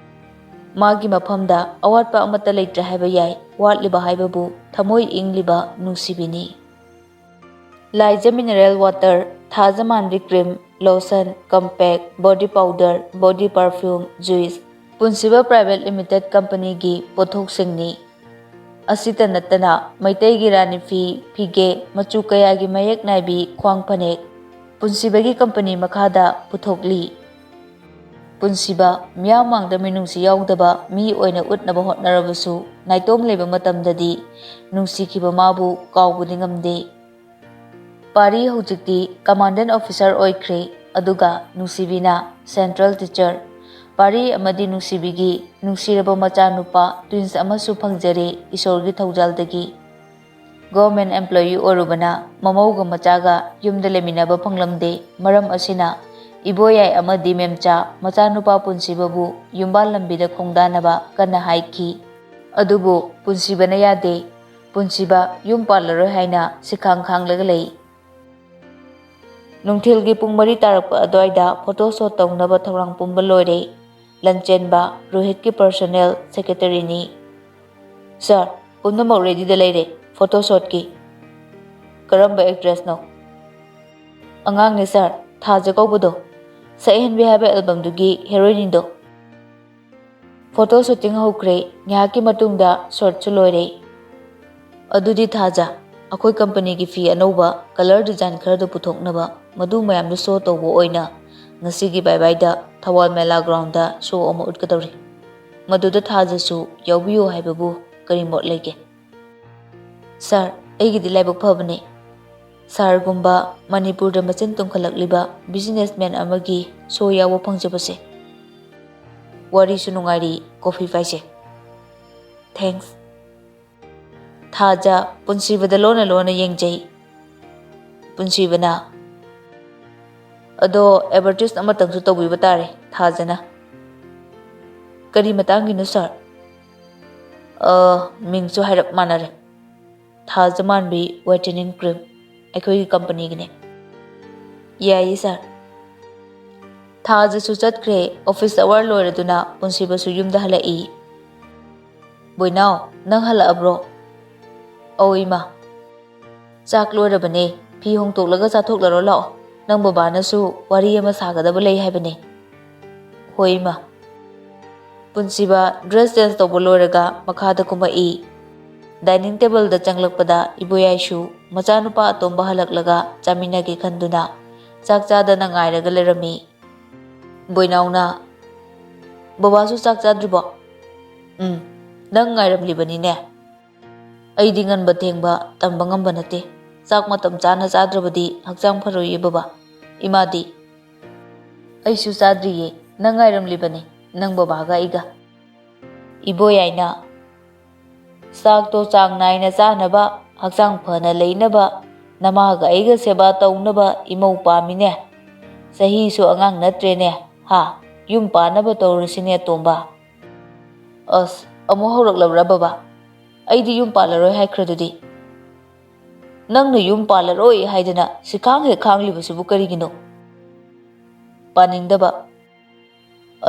ꯃꯥꯒꯤ ꯃꯐꯝꯗ ꯑꯋꯥꯠꯄ ꯑꯃꯠꯇ ꯂꯩꯇ꯭ꯔꯦ ꯍꯥꯏꯕ ꯌꯥꯏ꯫ ꯋꯥꯠꯂꯤꯕ ꯍꯥꯏꯕꯕꯨ ꯊꯃꯣꯏ ꯏꯪꯂꯤꯕ ꯅꯨꯡꯁꯤꯕꯤꯅꯤ꯫ ꯂꯥꯏꯖ mineral water, ꯊꯥꯖꯃꯥꯟꯕꯤ cream, lotion, compact, body powder, body perfume, juice, ꯄꯨꯟꯁꯤꯕ Private Limited Companyꯒꯤ ꯄꯣꯠꯊꯣꯛꯁꯤꯡꯅꯤ꯫ ꯑꯁꯤꯇ ꯅꯠꯇꯅ ꯃꯩꯇꯩꯒꯤ ꯔꯥꯅꯤ ꯐꯤ, ꯐꯤꯒꯦ, ꯃꯆꯨ ꯀꯌꯥꯒꯤ ꯃꯌꯦꯛ ꯅꯥꯏꯕꯤ ꯈ꯭ꯋꯥꯡ ꯐꯅꯦꯛ ꯄꯨꯟꯁꯤꯕꯒꯤ company ꯃꯈꯥꯗ ꯄꯨꯊꯣꯛꯂꯤ꯫ ꯄꯨꯟꯁꯤꯕ ꯃꯤꯌꯥꯝ ꯃꯥꯡꯗ ꯃꯤꯅꯨꯡꯁꯤ ꯌꯥꯎꯗꯕ ꯃꯤ ꯑꯣꯏꯅ ꯎꯠꯅꯕ ꯍꯣꯠꯅꯔꯕꯁꯨ, ꯅꯥꯏꯇꯣꯝ ꯂꯩꯕ ꯃꯇꯝꯗꯗꯤ ꯅꯨꯡꯁꯤꯈꯤꯕ ꯃꯥꯕꯨ ꯀꯥꯎꯕꯗꯤ ꯉꯝꯗꯦ꯫ ꯄꯥꯔꯤ ꯍꯧꯖꯤꯛꯇꯤ commandant officer ꯑꯣꯏꯈ꯭ꯔꯦ, ꯑꯗꯨꯒ ꯅꯨꯡꯁꯤꯕꯤꯅ central teacher꯫ ꯄꯥꯔꯤ ꯑꯃꯗꯤ ꯅꯨꯡꯁꯤꯕꯤꯒꯤ ꯅꯨꯡꯁꯤꯔꯕ ꯃꯆꯥꯅꯨꯄꯥ twins ꯑꯃꯁꯨ ꯐꯪꯖꯔꯦ ꯏꯁꯣꯔꯒꯤ ꯊꯧꯖꯥꯜꯗꯒꯤ꯫ Government employee ꯑꯣꯏꯔꯨꯕꯅ ꯃꯃꯧꯒ ꯃꯆꯥꯒ ꯌꯨꯝꯗ ꯂꯩꯃꯤꯟꯅꯕ ꯐꯪꯂꯝꯗꯦ꯫ ꯃꯔꯝ ꯑꯁꯤꯅ ꯏꯕꯣꯌꯥꯏ ꯑꯃꯗꯤ ꯃꯦꯝꯆꯥ ꯃꯆꯥꯅꯨꯄꯥ ꯄꯨꯟꯁꯤꯕꯕꯨ ꯌꯨꯝꯕꯥꯜ ꯂꯝꯕꯤꯗ ꯈꯣꯡꯗꯥꯅꯕ ꯀꯟꯅ ꯍꯥꯏꯈꯤ꯫ ꯑꯗꯨꯕꯨ ꯄꯨꯟꯁꯤꯕꯅ ꯌꯥꯗꯦ꯫ ꯄꯨꯟꯁꯤꯕ ꯌꯨꯝ ꯄꯥꯜꯂꯔꯣꯏ ꯍꯥꯏꯅ ꯁꯤꯈꯥꯡ ꯈꯥꯡꯂꯒ ꯂꯩ꯫ ꯅꯨꯡꯊꯤꯜꯒꯤ ꯄꯨꯡ ꯃꯔꯤ ꯇꯥꯔꯛꯄ ꯑꯗꯨꯋꯥꯏꯗ photo shoot ꯇꯧꯅꯕ ꯊꯧꯔꯥꯡ ꯄꯨꯝꯕ ꯂꯣꯏꯔꯦ꯫ ꯂꯟꯆꯦꯟꯕ ꯔꯣꯍꯤꯠꯀꯤ personal secretaryꯅꯤ꯫ "Sir, ꯄꯨꯝꯅꯃꯛ readyꯗ ꯂꯩꯔꯦ, photo shootꯀꯤ꯫" "ꯀꯔꯝꯕ actressꯅꯣ?" "ꯑꯉꯥꯡꯅꯦ sir, ꯊꯥꯖ ꯀꯧꯕꯗꯣ, ꯁꯛꯍꯦꯟꯕꯤ ꯍꯥꯏꯕ albumꯗꯨꯒꯤ heroineꯗꯣ꯫" Photo shooting ꯍꯧꯈ꯭ꯔꯦ꯫ ꯉꯥꯏꯍꯥꯛꯀꯤ ꯃꯇꯨꯡꯗ shootꯁꯨ ꯂꯣꯏꯔꯦ꯫ "ꯑꯗꯨꯗꯤ ꯊꯥꯖ, ꯑꯩꯈꯣꯏ companyꯒꯤ ꯐꯤ ꯑꯅꯧꯕ colour design ꯈꯔꯗꯨ ꯄꯨꯊꯣꯛꯅꯕ ꯃꯗꯨ ꯃꯌꯥꯝꯗꯨ show ꯇꯧꯕ ꯑꯣꯏꯅ ꯉꯁꯤꯒꯤ ꯕꯥꯏ ꯕꯥꯏꯗ ꯊꯧꯕꯥꯜ ꯃꯦꯂꯥ groundꯗ show ꯑꯃ ꯎꯠꯀꯗꯧꯔꯤ꯫ ꯃꯗꯨꯗ ꯊꯥꯖꯁꯨ ꯌꯥꯎꯕꯤꯌꯨ ꯍꯥꯏꯕꯕꯨ ꯀꯔꯤ ꯃꯣꯠ ꯂꯩꯒꯦ?" "Sir, ꯑꯩꯒꯤꯗꯤ ꯂꯥꯏꯕꯛ ꯐꯕꯅꯦ꯫ Sirꯒꯨꯝꯕ ꯃꯅꯤꯄꯨꯔꯗ ꯃꯆꯤꯟ ꯇꯨꯝꯈꯠꯂꯛꯂꯤꯕ businessman ꯑꯃꯒꯤ show ꯌꯥꯎꯕ ꯐꯪꯖꯕꯁꯦ꯫" "ꯋꯥꯔꯤꯁꯨ ꯅꯨꯡꯉꯥꯏꯔꯤ, coffee ꯄꯥꯏꯁꯦ꯫" "Thanks꯫" ꯊꯥꯖ ꯄꯨꯟꯁꯤꯕꯗ ꯂꯣꯟꯅ ꯂꯣꯟꯅ ꯌꯦꯡꯖꯩ꯫ ꯄꯨꯟꯁꯤꯕꯅ, "ꯑꯗꯣ advertise ꯑꯃꯇꯪꯁꯨ ꯇꯧꯕꯤꯕ ꯇꯥꯔꯦ, ꯊꯥꯖꯅ꯫" "ꯀꯔꯤ ꯃꯇꯥꯡꯒꯤꯅꯣ sir?" "ꯑ, ꯃꯤꯡꯁꯨ ꯍꯥꯏꯔꯞ ꯃꯥꯟꯅꯔꯦ꯫ ꯊꯥꯖ ꯃꯥꯟꯕꯤ whitening cream, ꯑꯩꯈꯣꯏꯒꯤ companyꯒꯤꯅꯦ꯫" "ꯌꯥꯏꯌꯦ sir꯫" ꯊꯥꯖꯁꯨ ꯆꯠꯈ꯭ꯔꯦ꯫ Office hour ꯂꯣꯏꯔꯗꯨꯅ ꯄꯨꯟꯁꯤꯕꯁꯨ ꯌꯨꯝꯗ ꯍꯜꯂꯛꯏ꯫ "ꯕꯣꯏꯅꯥꯎ, ꯅꯪ ꯍꯜꯂꯛꯑꯕ꯭ꯔꯣ?" "ꯑꯧ ꯏꯃꯥ꯫" "ꯆꯥꯛ ꯂꯣꯏꯔꯕꯅꯦ, ꯐꯤ ꯍꯣꯡꯗꯣꯛꯂꯒ ꯆꯥꯊꯣꯛꯂꯔꯣ ꯂꯥꯛꯑꯣ, ꯅꯪ ꯕꯕꯥꯅꯁꯨ ꯋꯥꯔꯤ ꯑꯃ ꯁꯥꯒꯗꯕ ꯂꯩ ꯍꯥꯏꯕꯅꯦ꯫" "ꯍꯣꯏ ꯏꯃꯥ꯫" ꯄꯨꯟꯁꯤꯕ dress change ꯇꯧꯕ ꯂꯣꯏꯔꯒ ꯃꯈꯥꯗ ꯀꯨꯝꯃꯛꯏ꯫ Dining tableꯗ ꯆꯪꯂꯛꯄꯗ ꯏꯕꯣꯌꯥꯏꯁꯨ ꯃꯆꯥꯅꯨꯄꯥ ꯑꯇꯣꯝꯕ ꯍꯜꯂꯛꯂꯒ ꯆꯥꯃꯤꯟꯅꯒꯦ ꯈꯟꯗꯨꯅ ꯆꯥꯛ ꯆꯥꯗꯅ ꯉꯥꯏꯔꯒ ꯂꯩꯔꯝꯃꯤ꯫ ꯕꯣꯏꯅꯥꯎꯅ, "ꯕꯕꯥꯁꯨ ꯆꯥꯛ ꯆꯥꯗ꯭ꯔꯤꯕꯣ?" "ꯎꯝ, ꯅꯪ ꯉꯥꯏꯔꯝꯂꯤꯕꯅꯤꯅꯦ꯫" "ꯑꯩꯗꯤ ꯉꯟꯕ ꯊꯦꯡꯕ ꯇꯝꯕ ꯉꯝꯕ ꯅꯠꯇꯦ꯫ ꯆꯥꯛ ꯃꯇꯝ ꯆꯥꯅ ꯆꯥꯗ꯭ꯔꯕꯗꯤ ꯍꯛꯆꯥꯡ ꯐꯔꯣꯏꯌꯦ ꯕꯕꯥ꯫" "ꯏꯃꯥꯗꯤ?" "ꯑꯩꯁꯨ ꯆꯥꯗ꯭ꯔꯤꯌꯦ, ꯅꯪ ꯉꯥꯏꯔꯝꯂꯤꯕꯅꯤ, ꯅꯪ ꯕꯕꯥꯒ ꯑꯩꯒ꯫" ꯏꯕꯣꯌꯥꯏꯅ, "ꯆꯥꯛꯇꯣ ꯆꯥꯡ ꯅꯥꯏꯅ ꯆꯥꯅꯕ, ꯍꯛꯆꯥꯡ ꯐꯅ ꯂꯩꯅꯕ, ꯅꯃꯥꯒ ꯑꯩꯒ ꯁꯦꯕꯥ ꯇꯧꯅꯕ ꯏꯃꯧ ꯄꯥꯝꯃꯤꯅꯦ꯫ ꯆꯍꯤꯁꯨ ꯑꯉꯥꯡ ꯅꯠꯇ꯭ꯔꯦꯅꯦ, ꯍꯥ? ꯌꯨꯝ ꯄꯥꯟꯅꯕ ꯇꯧꯔꯁꯤꯅꯦ, ꯇꯣꯝꯕ꯫" "ꯑꯁ, ꯑꯃꯨꯛ ꯍꯧꯔꯛꯂꯕ꯭ꯔꯥ ꯕꯕꯥ? ꯑꯩꯗꯤ ꯌꯨꯝ ꯄꯥꯜꯂꯔꯣꯏ ꯍꯥꯏꯈ꯭ꯔꯗꯨꯗꯤ?" ꯅꯪꯅ ꯌꯨꯝ ꯄꯥꯜꯂꯔꯣꯏ ꯍꯥꯏꯗꯅ ꯁꯤꯈꯥꯡ ꯍꯦꯛ ꯈꯥꯡꯂꯤꯕꯁꯤꯕꯨ ꯀꯔꯤꯒꯤꯅꯣ? ꯄꯥꯅꯤꯡꯗꯕ?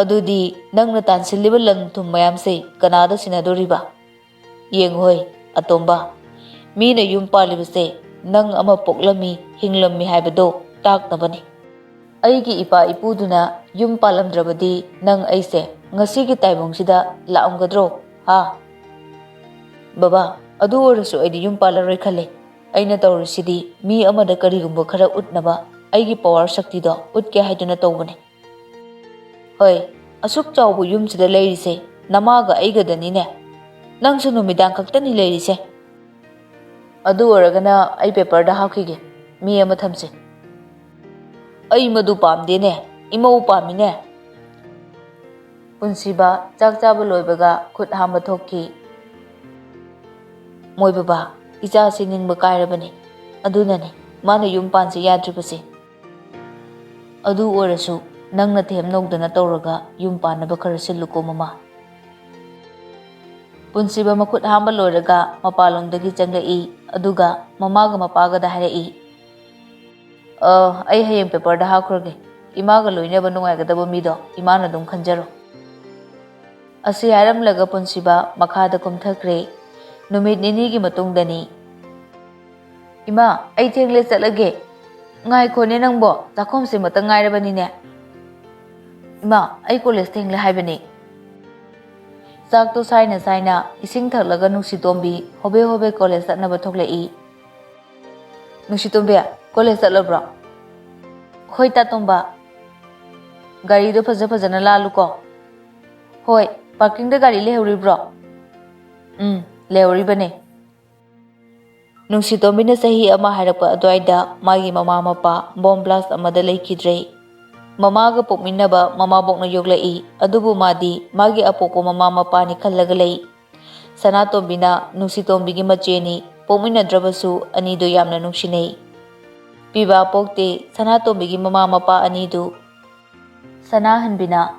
ꯑꯗꯨꯗꯤ ꯅꯪꯅ ꯇꯥꯟꯁꯤꯜꯂꯤꯕ ꯂꯟ ꯊꯨꯝ ꯃꯌꯥꯝꯁꯦ ꯀꯅꯥꯗ ꯁꯤꯟꯅꯗꯣꯔꯤꯕ? ꯌꯦꯡꯉꯨꯍꯦ, ꯑꯇꯣꯝꯕ, ꯃꯤꯅ ꯌꯨꯝ ꯄꯥꯜꯂꯤꯕꯁꯦ ꯅꯪ ꯑꯃ ꯄꯣꯛꯂꯝꯃꯤ, ꯍꯤꯡꯂꯝꯃꯤ ꯍꯥꯏꯕꯗꯣ ꯇꯥꯛꯅꯕꯅꯤ꯫ ꯑꯩꯒꯤ ꯏꯄꯥ ꯏꯄꯨꯗꯨꯅ ꯌꯨꯝ ꯄꯥꯜꯂꯝꯗ꯭ꯔꯕꯗꯤ ꯅꯪ ꯑꯩꯁꯦ ꯉꯁꯤꯒꯤ ꯇꯥꯏꯕꯪꯁꯤꯗ ꯂꯥꯛꯑꯝꯒꯗ꯭ꯔꯣ? ꯍꯥ? ꯕꯕꯥ, ꯑꯗꯨ ꯑꯣꯏꯔꯁꯨ ꯑꯩꯗꯤ ꯌꯨꯝ ꯄꯥꯜꯂꯔꯣꯏ ꯈꯜꯂꯦ꯫ ꯑꯩꯅ ꯇꯧꯔꯤꯁꯤꯗꯤ ꯃꯤ ꯑꯃꯗ ꯀꯔꯤꯒꯨꯝꯕ ꯈꯔ ꯎꯠꯅꯕ, ꯑꯩꯒꯤ ꯄꯋꯥꯔ ꯁꯛꯇꯤꯗꯣ ꯎꯠꯀꯦ ꯍꯥꯏꯗꯨꯅ ꯇꯧꯕꯅꯦ꯫ ꯍꯣꯏ, ꯑꯁꯨꯛ ꯆꯥꯎꯕ ꯌꯨꯝꯁꯤꯗ ꯂꯩꯔꯤꯁꯦ ꯅꯃꯥꯒ ꯑꯩꯒꯗꯅꯤꯅꯦ꯫ ꯅꯪꯁꯨ ꯅꯨꯃꯤꯗꯥꯡ ꯈꯛꯇꯅꯤ ꯂꯩꯔꯤꯁꯦ꯫ ꯑꯗꯨ ꯑꯣꯏꯔꯒꯅ ꯑꯩ ꯄꯦꯄꯔꯗ ꯍꯥꯞꯈꯤꯒꯦ, ꯃꯤ ꯑꯃ ꯊꯝꯁꯦ꯫ ꯑꯩ ꯃꯗꯨ ꯄꯥꯝꯗꯦꯅꯦ, ꯏꯃꯧ ꯄꯥꯝꯃꯤꯅꯦ꯫ ꯄꯨꯟꯁꯤꯕ ꯆꯥꯛ ꯆꯥꯕ ꯂꯣꯏꯕꯒ ꯈꯨꯠ ꯍꯥꯝꯕ ꯊꯣꯛꯈꯤ꯫ ꯃꯣꯏ ꯕꯕꯥ, ꯏꯆꯥꯁꯤ ꯅꯤꯡꯕ ꯀꯥꯏꯔꯕꯅꯤ, ꯑꯗꯨꯅꯅꯤ ꯃꯥꯅ ꯌꯨꯝ ꯄꯥꯟꯁꯤ ꯌꯥꯗ꯭ꯔꯤꯕꯁꯦ꯫ ꯑꯗꯨ ꯑꯣꯏꯔꯁꯨ ꯅꯪꯅ ꯊꯦꯝ ꯅꯧꯗꯅ ꯇꯧꯔꯒ ꯌꯨꯝ ꯄꯥꯟꯅꯕ ꯈꯔ ꯁꯤꯜꯂꯨꯀꯣ ꯃꯃꯥ꯫ ꯄꯨꯟꯁꯤꯕ ꯃꯈꯨꯠ ꯍꯥꯝꯕ ꯂꯣꯏꯔꯒ ꯃꯄꯥꯟꯂꯣꯝꯗꯒꯤ ꯆꯪꯂꯛꯏ, ꯑꯗꯨꯒ ꯃꯃꯥꯒ ꯃꯄꯥꯒꯗ ꯍꯥꯏꯔꯛꯏ, "ꯑ, ꯑꯩ ꯍꯌꯦꯡ ꯄꯦꯄꯔꯗ ꯍꯥꯞꯈ꯭ꯔꯒꯦ꯫ ꯏꯃꯥꯒ ꯂꯣꯏꯅꯕ ꯅꯨꯡꯉꯥꯏꯒꯗꯕ ꯃꯤꯗꯣ ꯏꯃꯥꯅ ꯑꯗꯨꯝ ꯈꯟꯖꯔꯣ"꯫ ꯑꯁꯤ ꯍꯥꯏꯔꯝꯂꯒ ꯄꯨꯟꯁꯤꯕ ꯃꯈꯥꯗ ꯀꯨꯝꯊꯈ꯭ꯔꯦ꯫ ꯅꯨꯃꯤꯠ ꯅꯤꯅꯤꯒꯤ ꯃꯇꯨꯡꯗꯅꯤ꯫ "ꯏꯃꯥ, ꯑꯩ ꯊꯦꯡꯂꯦ, ꯆꯠꯂꯒꯦ"꯫ "ꯉꯥꯏꯈꯣꯅꯦ ꯅꯪꯕꯣ, ꯆꯥꯛꯈꯨꯝꯁꯤꯃꯇ ꯉꯥꯏꯔꯕꯅꯤꯅꯦ"꯫ "ꯏꯃꯥ, ꯑꯩ ꯀꯣꯂꯦꯖ ꯊꯦꯡꯂꯦ ꯍꯥꯏꯕꯅꯦ"꯫ ꯆꯥꯛꯇꯣ ꯁꯥꯏꯅ ꯁꯥꯏꯅ ꯏꯁꯤꯡ ꯊꯛꯂꯒ ꯅꯨꯡꯁꯤꯇꯣꯝꯕꯤ ꯍꯣꯕꯦ ꯍꯣꯕꯦ ꯀꯣꯂꯦꯖ ꯆꯠꯅꯕ ꯊꯣꯛꯂꯛꯏ꯫ "ꯅꯨꯡꯁꯤꯇꯣꯝꯕꯤ, ꯀꯣꯂꯦꯖ ꯆꯠꯂꯕ꯭ꯔꯣ?" "ꯍꯣꯏ ꯇꯥꯇꯣꯝꯕ, ꯒꯥꯔꯤꯗꯣ ꯐꯖ ꯐꯖꯅ ꯂꯥꯜꯂꯨꯀꯣ"꯫ "ꯍꯣꯏ, ꯄꯥꯔꯀꯤꯡꯗ ꯒꯥꯔꯤ ꯂꯩꯍꯧꯔꯤꯕ꯭ꯔꯣ?" "ꯎꯝ, ꯂꯩꯍꯧꯔꯤꯕꯅꯦ"꯫ ꯅꯨꯡꯁꯤꯇꯣꯝꯕꯤꯅ ꯆꯍꯤ ꯑꯃ ꯍꯥꯏꯔꯛꯄ ꯑꯗꯨꯋꯥꯏꯗ ꯃꯥꯒꯤ ꯃꯃꯥ ꯃꯄꯥ ꯕꯣꯝ ꯕ꯭ꯂꯥꯁ ꯑꯃꯗ ꯂꯩꯈꯤꯗ꯭ꯔꯦ꯫ ꯃꯃꯥꯒ ꯄꯣꯛꯃꯤꯟꯅꯕ ꯃꯃꯥꯕꯣꯛꯅ ꯌꯣꯛꯂꯛꯏ, ꯑꯗꯨꯕꯨ ꯃꯥꯗꯤ ꯃꯥꯒꯤ ꯑꯄꯣꯛꯄ ꯃꯃꯥ ꯃꯄꯥꯅꯤ ꯈꯜꯂꯒ ꯂꯩ꯫ ꯁꯅꯥꯇꯣꯝꯕꯤꯅ ꯅꯨꯡꯁꯤꯇꯣꯝꯕꯤꯒꯤ ꯃꯆꯦꯅꯤ, ꯄꯣꯛꯃꯤꯟꯅꯗ꯭ꯔꯕꯁꯨ ꯑꯅꯤꯗꯨ ꯌꯥꯝꯅ ꯅꯨꯡꯁꯤꯅꯩ꯫ ꯄꯤꯕꯥ ꯄꯣꯛꯇꯦ ꯁꯅꯥꯇꯣꯝꯕꯤꯒꯤ ꯃꯃꯥ ꯃꯄꯥ ꯑꯅꯤꯗꯨ꯫ ꯁꯅꯥꯍꯟꯕꯤꯅ,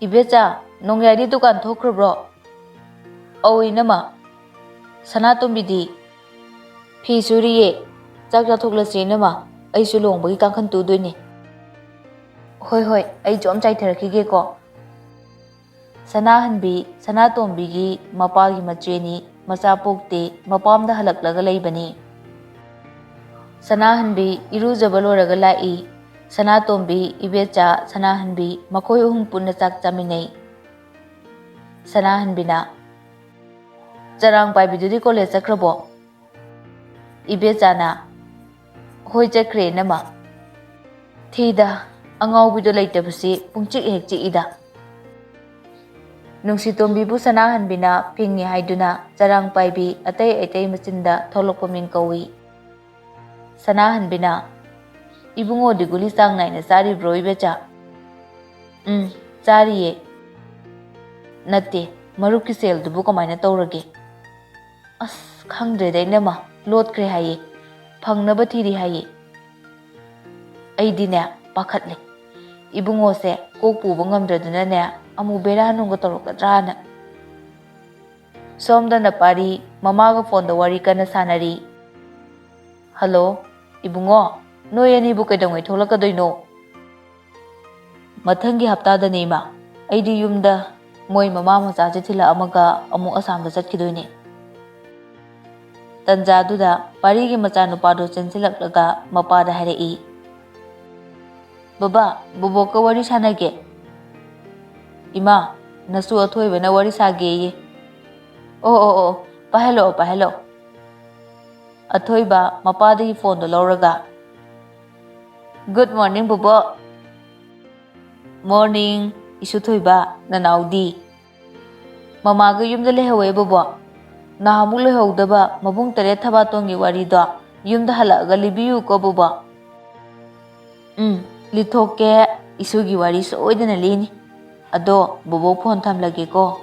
"ꯏꯕꯦꯆꯥ, ꯅꯣꯡꯌꯥꯏꯗꯤ ꯗꯨꯀꯥꯟ ꯊꯣꯛꯈ꯭ꯔꯕ꯭ꯔꯣ?" "ꯑꯧ ꯏꯅꯝꯃ"꯫ "ꯁꯅꯥꯇꯣꯝꯕꯤꯗꯤ?" ꯐꯤ ꯁꯨꯔꯤꯌꯦ꯫ ꯆꯥꯛ ꯆꯥꯊꯣꯛꯂꯁꯤ ꯏꯅꯝꯃ꯫ ꯑꯩꯁꯨ ꯂꯨꯍꯣꯡꯕꯒꯤ ꯀꯥꯡꯈꯟ ꯇꯨꯗꯣꯏꯅꯦ꯫ ꯍꯣꯏ, ꯍꯣꯏ, ꯑꯩꯁꯨ ꯑꯝ ꯆꯥꯏꯊꯔꯛꯈꯤꯒꯦꯀꯣ꯫ ꯁꯅꯥꯍꯟꯕꯤ, ꯁꯅꯥꯇꯣꯝꯕꯤꯒꯤ ꯃꯄꯥꯒꯤ ꯃꯆꯦꯅꯤ, ꯃꯆꯥ ꯄꯣꯛꯇꯦ, ꯃꯄꯥꯝꯗ ꯍꯜꯂꯛꯂꯒ ꯂꯩꯕꯅꯤ꯫ ꯁꯅꯥꯍꯟꯕꯤ ꯏꯔꯨꯖꯕ ꯂꯣꯏꯔꯒ ꯂꯥꯛꯏ꯫ ꯁꯅꯥꯇꯣꯝꯕꯤ, ꯏꯕꯦꯆꯥ, ꯁꯅꯥꯍꯟꯕꯤ ꯃꯈꯣꯏ ꯑꯍꯨꯝ ꯄꯨꯟꯅ ꯆꯥꯛ ꯆꯥꯃꯤꯟꯅꯩ꯫ ꯁꯅꯥꯍꯟꯕꯤꯅ, "ꯆꯔꯥꯡ ꯄꯥꯏꯕꯤꯗꯨꯗꯤ ꯀꯣꯂꯦꯖ ꯆꯠꯈ꯭ꯔꯕꯣ?" ꯏꯕꯦꯆꯥꯅ, "ꯍꯣꯏ, ꯆꯠꯈ꯭ꯔꯦ ꯏꯅꯝꯃ꯫ ꯊꯤꯗ, ꯑꯉꯥꯎꯕꯤꯗꯣ ꯂꯩꯇꯕꯁꯤ ꯄꯨꯡꯆꯤꯛ ꯍꯦꯛ ꯆꯤꯛꯏꯗ꯫" ꯅꯨꯡꯁꯤꯇꯣꯝꯕꯤꯕꯨ ꯁꯅꯥꯍꯟꯕꯤꯅ ꯐꯤꯡꯉꯤ ꯍꯥꯏꯗꯨꯅ ꯆꯔꯥꯡ ꯄꯥꯏꯕꯤ ꯑꯇꯩ ꯑꯇꯩ ꯃꯆꯤꯟꯗ ꯊꯣꯛꯂꯛꯄ ꯃꯤꯡ ꯀꯧꯏ꯫ ꯁꯅꯥꯍꯟꯕꯤꯅ, "ꯏꯕꯨꯡꯉꯣꯗꯤ ꯒꯨꯂꯤ ꯆꯥꯡ ꯅꯥꯏꯅ ꯆꯥꯔꯤꯕ꯭ꯔꯣ ꯏꯕꯦꯆꯥ?" "ꯎꯝ, ꯆꯥꯔꯤꯌꯦ꯫" "ꯅꯠꯇꯦ, ꯃꯔꯨꯞꯀꯤ ꯁꯦꯜꯗꯨꯕꯨ ꯀꯃꯥꯏꯅ ꯇꯧꯔꯒꯦ?" "ꯑꯁ, ꯈꯪꯗ꯭ꯔꯦꯗ ꯏꯅꯝꯃ, ꯂꯣꯠꯈ꯭ꯔꯦ ꯍꯥꯏꯌꯦ, ꯐꯪꯅꯕ ꯊꯤꯔꯤ ꯍꯥꯏꯌꯦ꯫" ꯑꯩꯗꯤꯅꯦ ꯄꯥꯈꯠꯂꯦ꯫ ꯏꯕꯨꯡꯉꯣꯁꯦ ꯀꯣꯛ ꯄꯨꯕ ꯉꯝꯗ꯭ꯔꯗꯅꯅꯦ ꯑꯃꯨꯛ ꯕꯦꯔꯥ ꯅꯨꯡꯒ ꯇꯧꯔꯛꯀꯗ꯭ꯔꯥꯅ꯫ ꯁꯣꯝꯗꯅ ꯄꯥꯔꯤ ꯃꯃꯥꯒ ꯐꯣꯟꯗ ꯋꯥꯔꯤ ꯀꯟꯅ ꯁꯥꯟꯅꯔꯤ꯫ "ꯍꯜꯂꯣ, ꯏꯕꯨꯡꯉꯣ, ꯅꯣꯏ ꯑꯅꯤꯕꯨ ꯀꯩꯗꯧꯉꯩ ꯊꯣꯛꯂꯛꯀꯗꯣꯏꯅꯣ?" "ꯃꯊꯪꯒꯤ ꯍꯞꯇꯥꯗꯅꯦ ꯏꯃꯥ꯫ ꯑꯩꯗꯤ ꯌꯨꯝꯗ ꯃꯣꯏ ꯃꯃꯥ ꯃꯆꯥꯁꯦ ꯊꯤꯜꯂꯛꯑꯝꯃꯒ ꯑꯃꯨꯛ ꯑꯁꯥꯝꯗ ꯆꯠꯈꯤꯗꯣꯏꯅꯦ꯫" ꯇꯟꯖꯥꯗꯨꯗ ꯄꯥꯔꯤꯒꯤ ꯃꯆꯥꯅꯨꯄꯥꯗꯨ ꯆꯦꯟꯁꯤꯜꯂꯛꯂꯒ ꯃꯄꯥꯗ ꯍꯥꯏꯔꯛꯏ, "ꯕꯕꯥ, ꯕꯣꯕꯣꯛꯀ ꯋꯥꯔꯤ ꯁꯥꯟꯅꯒꯦ꯫" "ꯏꯃꯥ, ꯅꯁꯨ ꯑꯊꯣꯏꯕꯅ ꯋꯥꯔꯤ ꯁꯥꯒꯦꯌꯦ꯫" "ꯑꯣ, ꯑꯣ, ꯑꯣ, ꯄꯥꯏꯍꯜꯂꯛꯑꯣ, ꯄꯥꯏꯍꯜꯂꯛꯑꯣ꯫" ꯑꯊꯣꯏꯕ ꯃꯄꯥꯗꯒꯤ ꯐꯣꯟꯗꯣ ꯂꯧꯔꯒ, "Good morning, ꯕꯣꯕꯣꯛ꯫" "Morning, ꯏꯁꯨ ꯊꯣꯏꯕ, ꯅꯅꯥꯎꯗꯤ?" "ꯃꯃꯥꯒ ꯌꯨꯝꯗ ꯂꯩꯍꯧꯋꯦ, ꯕꯣꯕꯣꯛ꯫ ꯅꯍꯥꯟꯃꯨꯛ ꯂꯩꯍꯧꯗꯕ ꯃꯕꯨꯡ ꯇꯔꯦꯠ ꯊꯕꯥꯇꯣꯟꯒꯤ ꯋꯥꯔꯤꯗꯣ ꯌꯨꯝꯗ ꯍꯜꯂꯛꯑꯒ ꯂꯤꯕꯤꯌꯨꯀꯣ, ꯕꯣꯕꯣꯛ꯫" "ꯎꯝ, ꯂꯤꯊꯣꯛꯀꯦ꯫ ꯏꯁꯨꯒꯤ ꯋꯥꯔꯤ ꯁꯣꯏꯗꯅ ꯂꯤꯅꯤ꯫ ꯑꯗꯣ, ꯕꯣꯕꯣꯛ, ꯐꯣꯟ ꯊꯝꯂꯒꯦꯀꯣ꯫"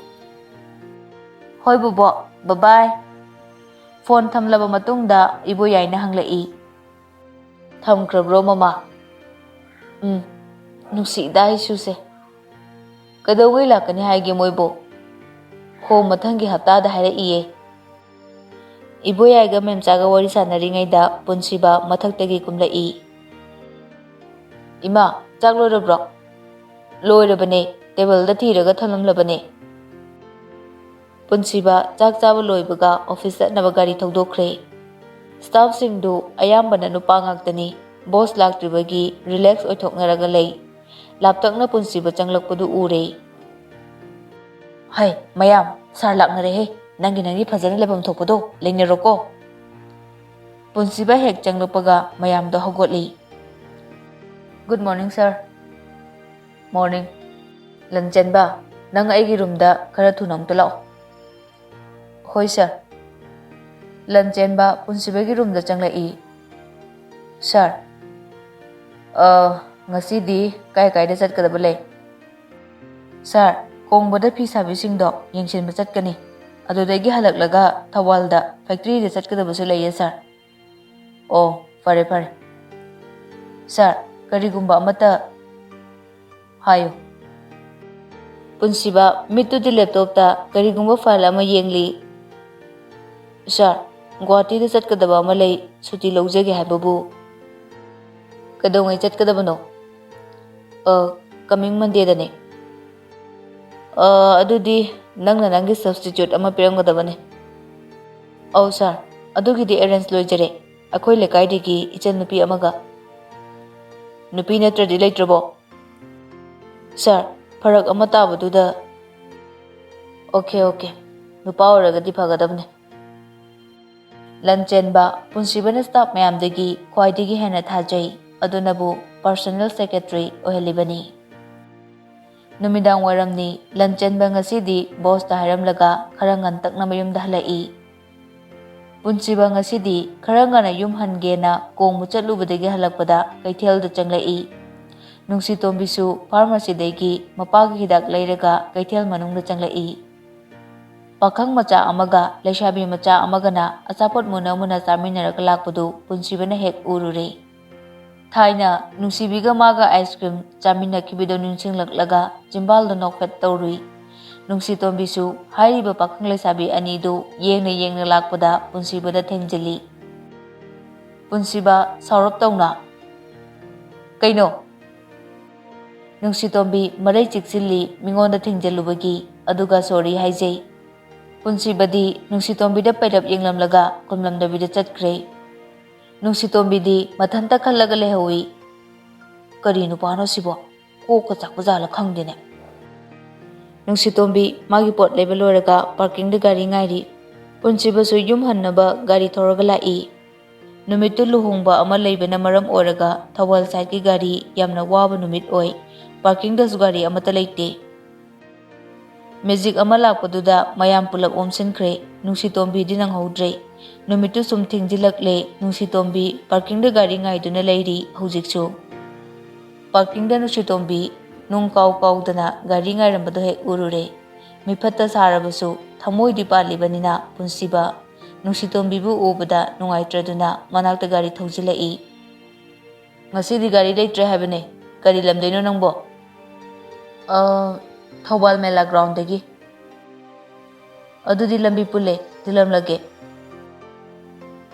"ꯍꯣꯏ, ꯕꯣꯕꯣꯛ, bye bye꯫" ꯐꯣꯟ ꯊꯝꯂꯕ ꯃꯇꯨꯡꯗ ꯏꯕꯣꯌꯥꯏꯅ ꯍꯪꯂꯛꯏ, "ꯊꯝꯈ꯭ꯔꯕ꯭ꯔꯣ, ꯃꯃꯥ?" "ꯎꯝ, ꯅꯨꯡꯁꯤꯗ ꯏꯁꯨꯁꯦ꯫ ꯀꯩꯗꯧꯉꯩ ꯂꯥꯛꯀꯅꯤ ꯍꯥꯏꯒꯦ ꯃꯣꯏꯕꯣ?" "ꯍꯣ, ꯃꯊꯪꯒꯤ ꯍꯞꯇꯥꯗ ꯍꯥꯏꯔꯛꯏꯌꯦ꯫" ꯏꯕꯣꯌꯥꯏꯒ ꯃꯦꯝꯆꯥꯒ ꯋꯥꯔꯤ ꯁꯥꯟꯅꯔꯤꯉꯩꯗ ꯄꯨꯟꯁꯤꯕ ꯃꯊꯛꯇꯒꯤ ꯀꯨꯝꯂꯛꯏ꯫ "ꯏꯃꯥ, ꯆꯥꯛ ꯂꯣꯏꯔꯕ꯭ꯔꯣ?" "ꯂꯣꯏꯔꯕꯅꯦ, ꯇꯦꯕꯜꯗ ꯊꯤꯔꯒ ꯊꯝꯂꯝꯂꯕꯅꯦ꯫" ꯄꯨꯟꯁꯤꯕ ꯆꯥꯛ ꯆꯥꯕ ꯂꯣꯏꯕꯒ ꯑꯣꯐꯤꯁ ꯆꯠꯅꯕ ꯒꯥꯔꯤ ꯊꯧꯗꯣꯛꯈ꯭ꯔꯦ꯫ ꯁ꯭ꯇꯥꯐꯁꯤꯡꯗꯨ ꯑꯌꯥꯝꯕꯅ ꯅꯨꯄꯥ ꯉꯥꯛꯇꯅꯤ꯫ ꯕꯣꯁ ꯂꯥꯛꯇ꯭ꯔꯤꯕꯒꯤ ꯔꯤꯂꯦꯛꯁ ꯑꯣꯏꯊꯣꯛꯅꯔꯒ ꯂꯩ꯫ ꯂꯥꯞꯇꯛꯅ ꯄꯨꯟꯁꯤꯕ ꯆꯪꯂꯛꯄꯗꯨ ꯎꯔꯦ꯫ "ꯍꯩ, ꯃꯌꯥꯝ, ꯁꯥꯔ ꯂꯥꯛꯅꯔꯦꯍꯦ꯫ ꯅꯪꯒꯤ ꯅꯪꯒꯤ ꯐꯖꯅ ꯂꯩꯐꯝ ꯊꯣꯛꯄꯗꯣ ꯂꯩꯅꯔꯣꯀꯣ꯫" ꯄꯨꯟꯁꯤꯕ ꯍꯦꯛ ꯆꯪꯂꯛꯄꯒ ꯃꯌꯥꯝꯗꯣ ꯍꯧꯒꯠꯂꯤ꯫ "Good morning, sir." "Morning꯫ ꯂꯟꯆꯦꯟꯕ, ꯅꯪ ꯑꯩꯒꯤ ꯔꯨꯝꯗ ꯈꯔ ꯊꯨꯅ ꯑꯃꯨꯛꯇ ꯂꯥꯛꯑꯣ꯫" "ꯍꯣꯏ, ꯁꯥꯔ꯫" ꯂꯟꯆꯦꯟꯕ ꯄꯨꯟꯁꯤꯕꯒꯤ ꯔꯨꯝꯗ ꯆꯪꯂꯛꯏ꯫ "ꯁꯥꯔ, ꯑ, ꯉꯁꯤꯗꯤ ꯀꯥꯏ ꯀꯥꯏꯗ ꯆꯠꯀꯗꯕ ꯂꯩ?" "ꯁꯥꯔ, ꯀꯣꯡꯕꯗ ꯐꯤ ꯁꯥꯕꯤꯁꯤꯡꯗꯣ ꯌꯦꯡꯁꯤꯟꯕ ꯆꯠꯀꯅꯤ꯫ ꯑꯗꯨꯗꯒꯤ ꯍꯜꯂꯛꯂꯒ ꯊꯧꯕꯥꯜꯗ ꯐꯦꯛꯇ꯭ꯔꯤꯗ ꯆꯠꯀꯗꯕꯁꯨ ꯂꯩꯌꯦ, ꯁꯥꯔ꯫" "ꯑꯣ, ꯐꯔꯦ, ꯐꯔꯦ꯫ ꯁꯥꯔ, ꯀꯔꯤꯒꯨꯝꯕ ꯑꯃꯠꯇ ꯍꯥꯏꯌꯨ꯫" ꯄꯨꯟꯁꯤꯕ ꯃꯤꯠꯇꯨꯗꯤ ꯂꯦꯞꯇꯣꯞꯇ ꯀꯔꯤꯒꯨꯝꯕ ꯐꯥꯏꯜ ꯑꯃ ꯌꯦꯡꯂꯤ꯫ "ꯁꯥꯔ, ꯒꯨꯋꯥꯍꯥꯇꯤꯗ ꯆꯠꯀꯗꯕ ꯑꯃ ꯂꯩ, ꯁꯨꯇꯤ ꯂꯧꯖꯒꯦ ꯍꯥꯏꯕꯕꯨ꯫" "ꯀꯩꯗꯧꯉꯩ ꯆꯠꯀꯗꯕꯅꯣ?" "ꯑ, coming Mondayꯗꯅꯦ꯫" "ꯑ, ꯑꯗꯨꯗꯤ ꯅꯪꯅ ꯅꯪꯒꯤ substitute ꯑꯃ ꯄꯤꯔꯝꯒꯗꯕꯅꯦ꯫" "ꯑꯧ ꯁꯥꯔ, ꯑꯗꯨꯒꯤꯗꯤ ꯑꯦꯔꯦꯟꯖ ꯂꯣꯏꯖꯔꯦ, ꯑꯩꯈꯣꯏ ꯂꯩꯀꯥꯏꯗꯒꯤ ꯏꯆꯟꯅꯨꯄꯤ ꯑꯃꯒ꯫" "ꯅꯨꯄꯤ ꯅꯠꯇ꯭ꯔꯗꯤ ꯂꯩꯇ꯭ꯔꯕꯣ?" "ꯁꯥꯔ, ꯐꯔꯛ ꯑꯃ ꯇꯥꯕꯗꯨꯗ꯫" "ꯑꯣꯀꯦ, ꯑꯣꯀꯦ, ꯅꯨꯄꯥ ꯑꯣꯏꯔꯒꯗꯤ ꯐꯒꯗꯕꯅꯦ꯫" ꯂꯟꯆꯦꯟꯕ ꯄꯨꯟꯁꯤꯕꯅ ꯁ꯭ꯇꯥꯐ ꯃꯌꯥꯝꯗꯒꯤ ꯈ꯭ꯋꯥꯏꯗꯒꯤ ꯍꯦꯟꯅ ꯊꯥꯖꯩ, ꯑꯗꯨꯅꯕꯨ ꯄꯔꯁꯣꯅꯦꯜ ꯁꯦꯀ꯭ꯔꯦꯇꯔꯤ ꯑꯣꯏꯍꯜꯂꯤꯕꯅꯤ꯫ ꯅꯨꯃꯤꯗꯥꯡ ꯋꯥꯏꯔꯝꯅꯤ꯫ ꯂꯟꯆꯦꯟꯕ ꯉꯁꯤꯗꯤ ꯕꯣꯁꯇ ꯍꯥꯏꯔꯝꯂꯒ ꯈꯔ ꯉꯟꯇꯛꯅ ꯃꯌꯨꯝꯗ ꯍꯜꯂꯛꯏ꯫ ꯄꯨꯟꯁꯤꯕ ꯉꯁꯤꯗꯤ ꯈꯔ ꯉꯟꯅ ꯌꯨꯝ ꯍꯟꯒꯦꯅ ꯀꯣꯡꯕ ꯆꯠꯂꯨꯕꯗꯒꯤ ꯍꯜꯂꯛꯄꯗ ꯀꯩꯊꯦꯜꯗ ꯆꯪꯂꯛꯏ꯫ ꯅꯨꯡꯁꯤꯇꯣꯝꯕꯤꯁꯨ ꯐꯥꯔꯃꯥꯁꯤꯗꯒꯤ ꯃꯄꯥꯒꯤ ꯍꯤꯗꯥꯛ ꯂꯩꯔꯒ ꯀꯩꯊꯦꯜ ꯃꯅꯨꯡꯗ ꯆꯪꯂꯛꯏ꯫ ꯄꯥꯈꯪ ꯃꯆꯥ ꯑꯃꯒ ꯂꯩꯁꯥꯕꯤ ꯃꯆꯥ ꯑꯃꯒꯅ ꯑꯆꯥꯄꯣꯠ ꯃꯨꯟꯅ ꯃꯨꯟꯅ ꯆꯥꯃꯤꯟꯅꯔꯒ ꯂꯥꯛꯄꯗꯨ ꯄꯨꯟꯁꯤꯕꯅ ꯍꯦꯛ ꯎꯔꯨꯔꯦ꯫ ꯊꯥꯏꯅ ꯅꯨꯡꯁꯤꯕꯤꯒ ꯃꯥꯒ ꯑꯥꯏꯁ ꯀ꯭ꯔꯤꯝ ꯆꯥꯃꯤꯟꯅꯈꯤꯕꯗꯨ ꯅꯤꯡꯁꯤꯡꯂꯛꯂꯒ ꯆꯤꯝꯕꯥꯜꯗ ꯅꯣꯛꯐꯦꯠ ꯇꯧꯔꯨꯏ꯫ ꯅꯨꯡꯁꯤꯇꯣꯝꯕꯤꯁꯨ ꯍꯥꯏꯔꯤꯕ ꯄꯥꯈꯪ ꯂꯩꯁꯥꯕꯤ ꯑꯅꯤꯗꯨ ꯌꯦꯡꯅ ꯌꯦꯡꯅ ꯂꯥꯛꯄꯗ ꯄꯨꯟꯁꯤꯕꯗ ꯊꯦꯡꯖꯤꯜꯂꯤ꯫ ꯄꯨꯟꯁꯤꯕ ꯁꯥꯎꯔꯞ ꯇꯧꯅ, "ꯀꯩꯅꯣ?" ꯅꯨꯡꯁꯤꯇꯣꯝꯕꯤ ꯃꯔꯩ ꯆꯤꯛꯁꯤꯜꯂꯤ ꯃꯤꯉꯣꯟꯗ ꯊꯦꯡꯖꯤꯜꯂꯨꯕꯒꯤ, ꯑꯗꯨꯒ ꯁꯣꯔꯤ ꯍꯥꯏꯖꯩ꯫ ꯄꯨꯟꯁꯤꯕꯗꯤ ꯅꯨꯡꯁꯤꯇꯣꯝꯕꯤꯗ ꯄꯩꯔꯞ ꯌꯦꯡꯂꯝꯂꯒ ꯈꯨꯝꯂꯝꯗꯕꯤꯗ ꯆꯠꯈ꯭ꯔꯦ꯫ ꯅꯨꯡꯁꯤꯇꯣꯝꯕꯤꯗꯤ ꯃꯊꯟꯇ ꯈꯜꯂꯒ ꯂꯩꯍꯧꯏ꯫ "ꯀꯔꯤ ꯅꯨꯄꯥꯅꯣ ꯁꯤꯕꯣ? ꯀꯣꯛꯀ ꯆꯥꯛꯄ ꯖꯥꯠꯂ ꯈꯪꯗꯦꯅꯦ꯫" ꯅꯨꯡꯁꯤꯇꯣꯝꯕꯤ ꯃꯥꯒꯤ ꯄꯣꯠ ꯂꯩꯕ ꯂꯣꯏꯔꯒ ꯄꯥꯔꯀꯤꯡꯗ ꯒꯥꯔꯤ ꯉꯥꯏꯔꯤ꯫ ꯄꯨꯟꯁꯤꯕꯁꯨ ꯌꯨꯝ ꯍꯟꯅꯕ ꯒꯥꯔꯤ ꯊꯧꯔꯒ ꯂꯥꯛꯏ꯫ ꯅꯨꯃꯤꯠꯇꯨ ꯂꯨꯍꯣꯡꯕ ꯑꯃ ꯂꯩꯕꯅ ꯃꯔꯝ ꯑꯣꯏꯔꯒ ꯊꯧꯕꯥꯜ ꯁꯥꯏꯠꯀꯤ ꯒꯥꯔꯤ ꯌꯥꯝꯅ ꯋꯥꯕ ꯅꯨꯃꯤꯠ ꯑꯣꯏ꯫ ꯄꯥꯔꯀꯤꯡꯗꯁꯨ ꯒꯥꯔꯤ ꯑꯃꯠꯇ ꯂꯩꯇꯦ꯫ ꯃꯦꯖꯤꯛ ꯑꯃ ꯂꯥꯛꯄꯗꯨꯗ ꯃꯌꯥꯝ ꯄꯨꯂꯞ ꯑꯣꯝꯁꯤꯟꯈ꯭ꯔꯦ꯫ ꯅꯨꯡꯁꯤꯇꯣꯝꯕꯤꯗꯤ ꯅꯪꯍꯧꯗ꯭ꯔꯦ꯫ ꯅꯨꯃꯤꯠꯇꯨ ꯁꯨꯝ ꯊꯦꯡꯖꯤꯜꯂꯛꯂꯦ꯫ ꯅꯨꯡꯁꯤꯇꯣꯝꯕꯤ ꯄꯥꯔꯀꯤꯡꯗ ꯒꯥꯔꯤ ꯉꯥꯏꯗꯨꯅ ꯂꯩꯔꯤ ꯍꯧꯖꯤꯛꯁꯨ꯫ ꯄꯥꯔꯀꯤꯡꯗ ꯅꯨꯡꯁꯤꯇꯣꯝꯕꯤ ꯅꯨꯡ ꯀꯥꯎ ꯀꯥꯎꯗꯅ ꯒꯥꯔꯤ ꯉꯥꯏꯔꯝꯕꯗꯨ ꯍꯦꯛ ꯎꯔꯨꯔꯦ꯫ ꯃꯤꯐꯠꯇ ꯁꯥꯔꯕꯁꯨ ꯊꯃꯣꯏꯗꯤ ꯄꯥꯜꯂꯤꯕꯅꯤꯅ ꯄꯨꯟꯁꯤꯕ ꯅꯨꯡꯁꯤꯇꯣꯝꯕꯤꯕꯨ ꯎꯕꯗ ꯅꯨꯡꯉꯥꯏꯇ꯭ꯔꯗꯨꯅ ꯃꯅꯥꯛꯇ ꯒꯥꯔꯤ ꯊꯧꯖꯤꯜꯂꯛꯏ꯫ "ꯉꯁꯤꯗꯤ ꯒꯥꯔꯤ ꯂꯩꯇ꯭ꯔꯦ ꯍꯥꯏꯕꯅꯦ꯫ ꯀꯔꯤ ꯂꯝꯗꯩꯅꯣ ꯅꯪꯕꯣ?" "ꯑ, ꯊꯧꯕꯥꯜ ꯃꯦꯂꯥ ꯒ꯭ꯔꯥꯎꯟꯗꯒꯤ꯫" "ꯑꯗꯨꯗꯤ ꯂꯝꯕꯤ ꯄꯨꯜꯂꯦ, ꯊꯤꯜꯂꯝꯂꯒꯦ꯫"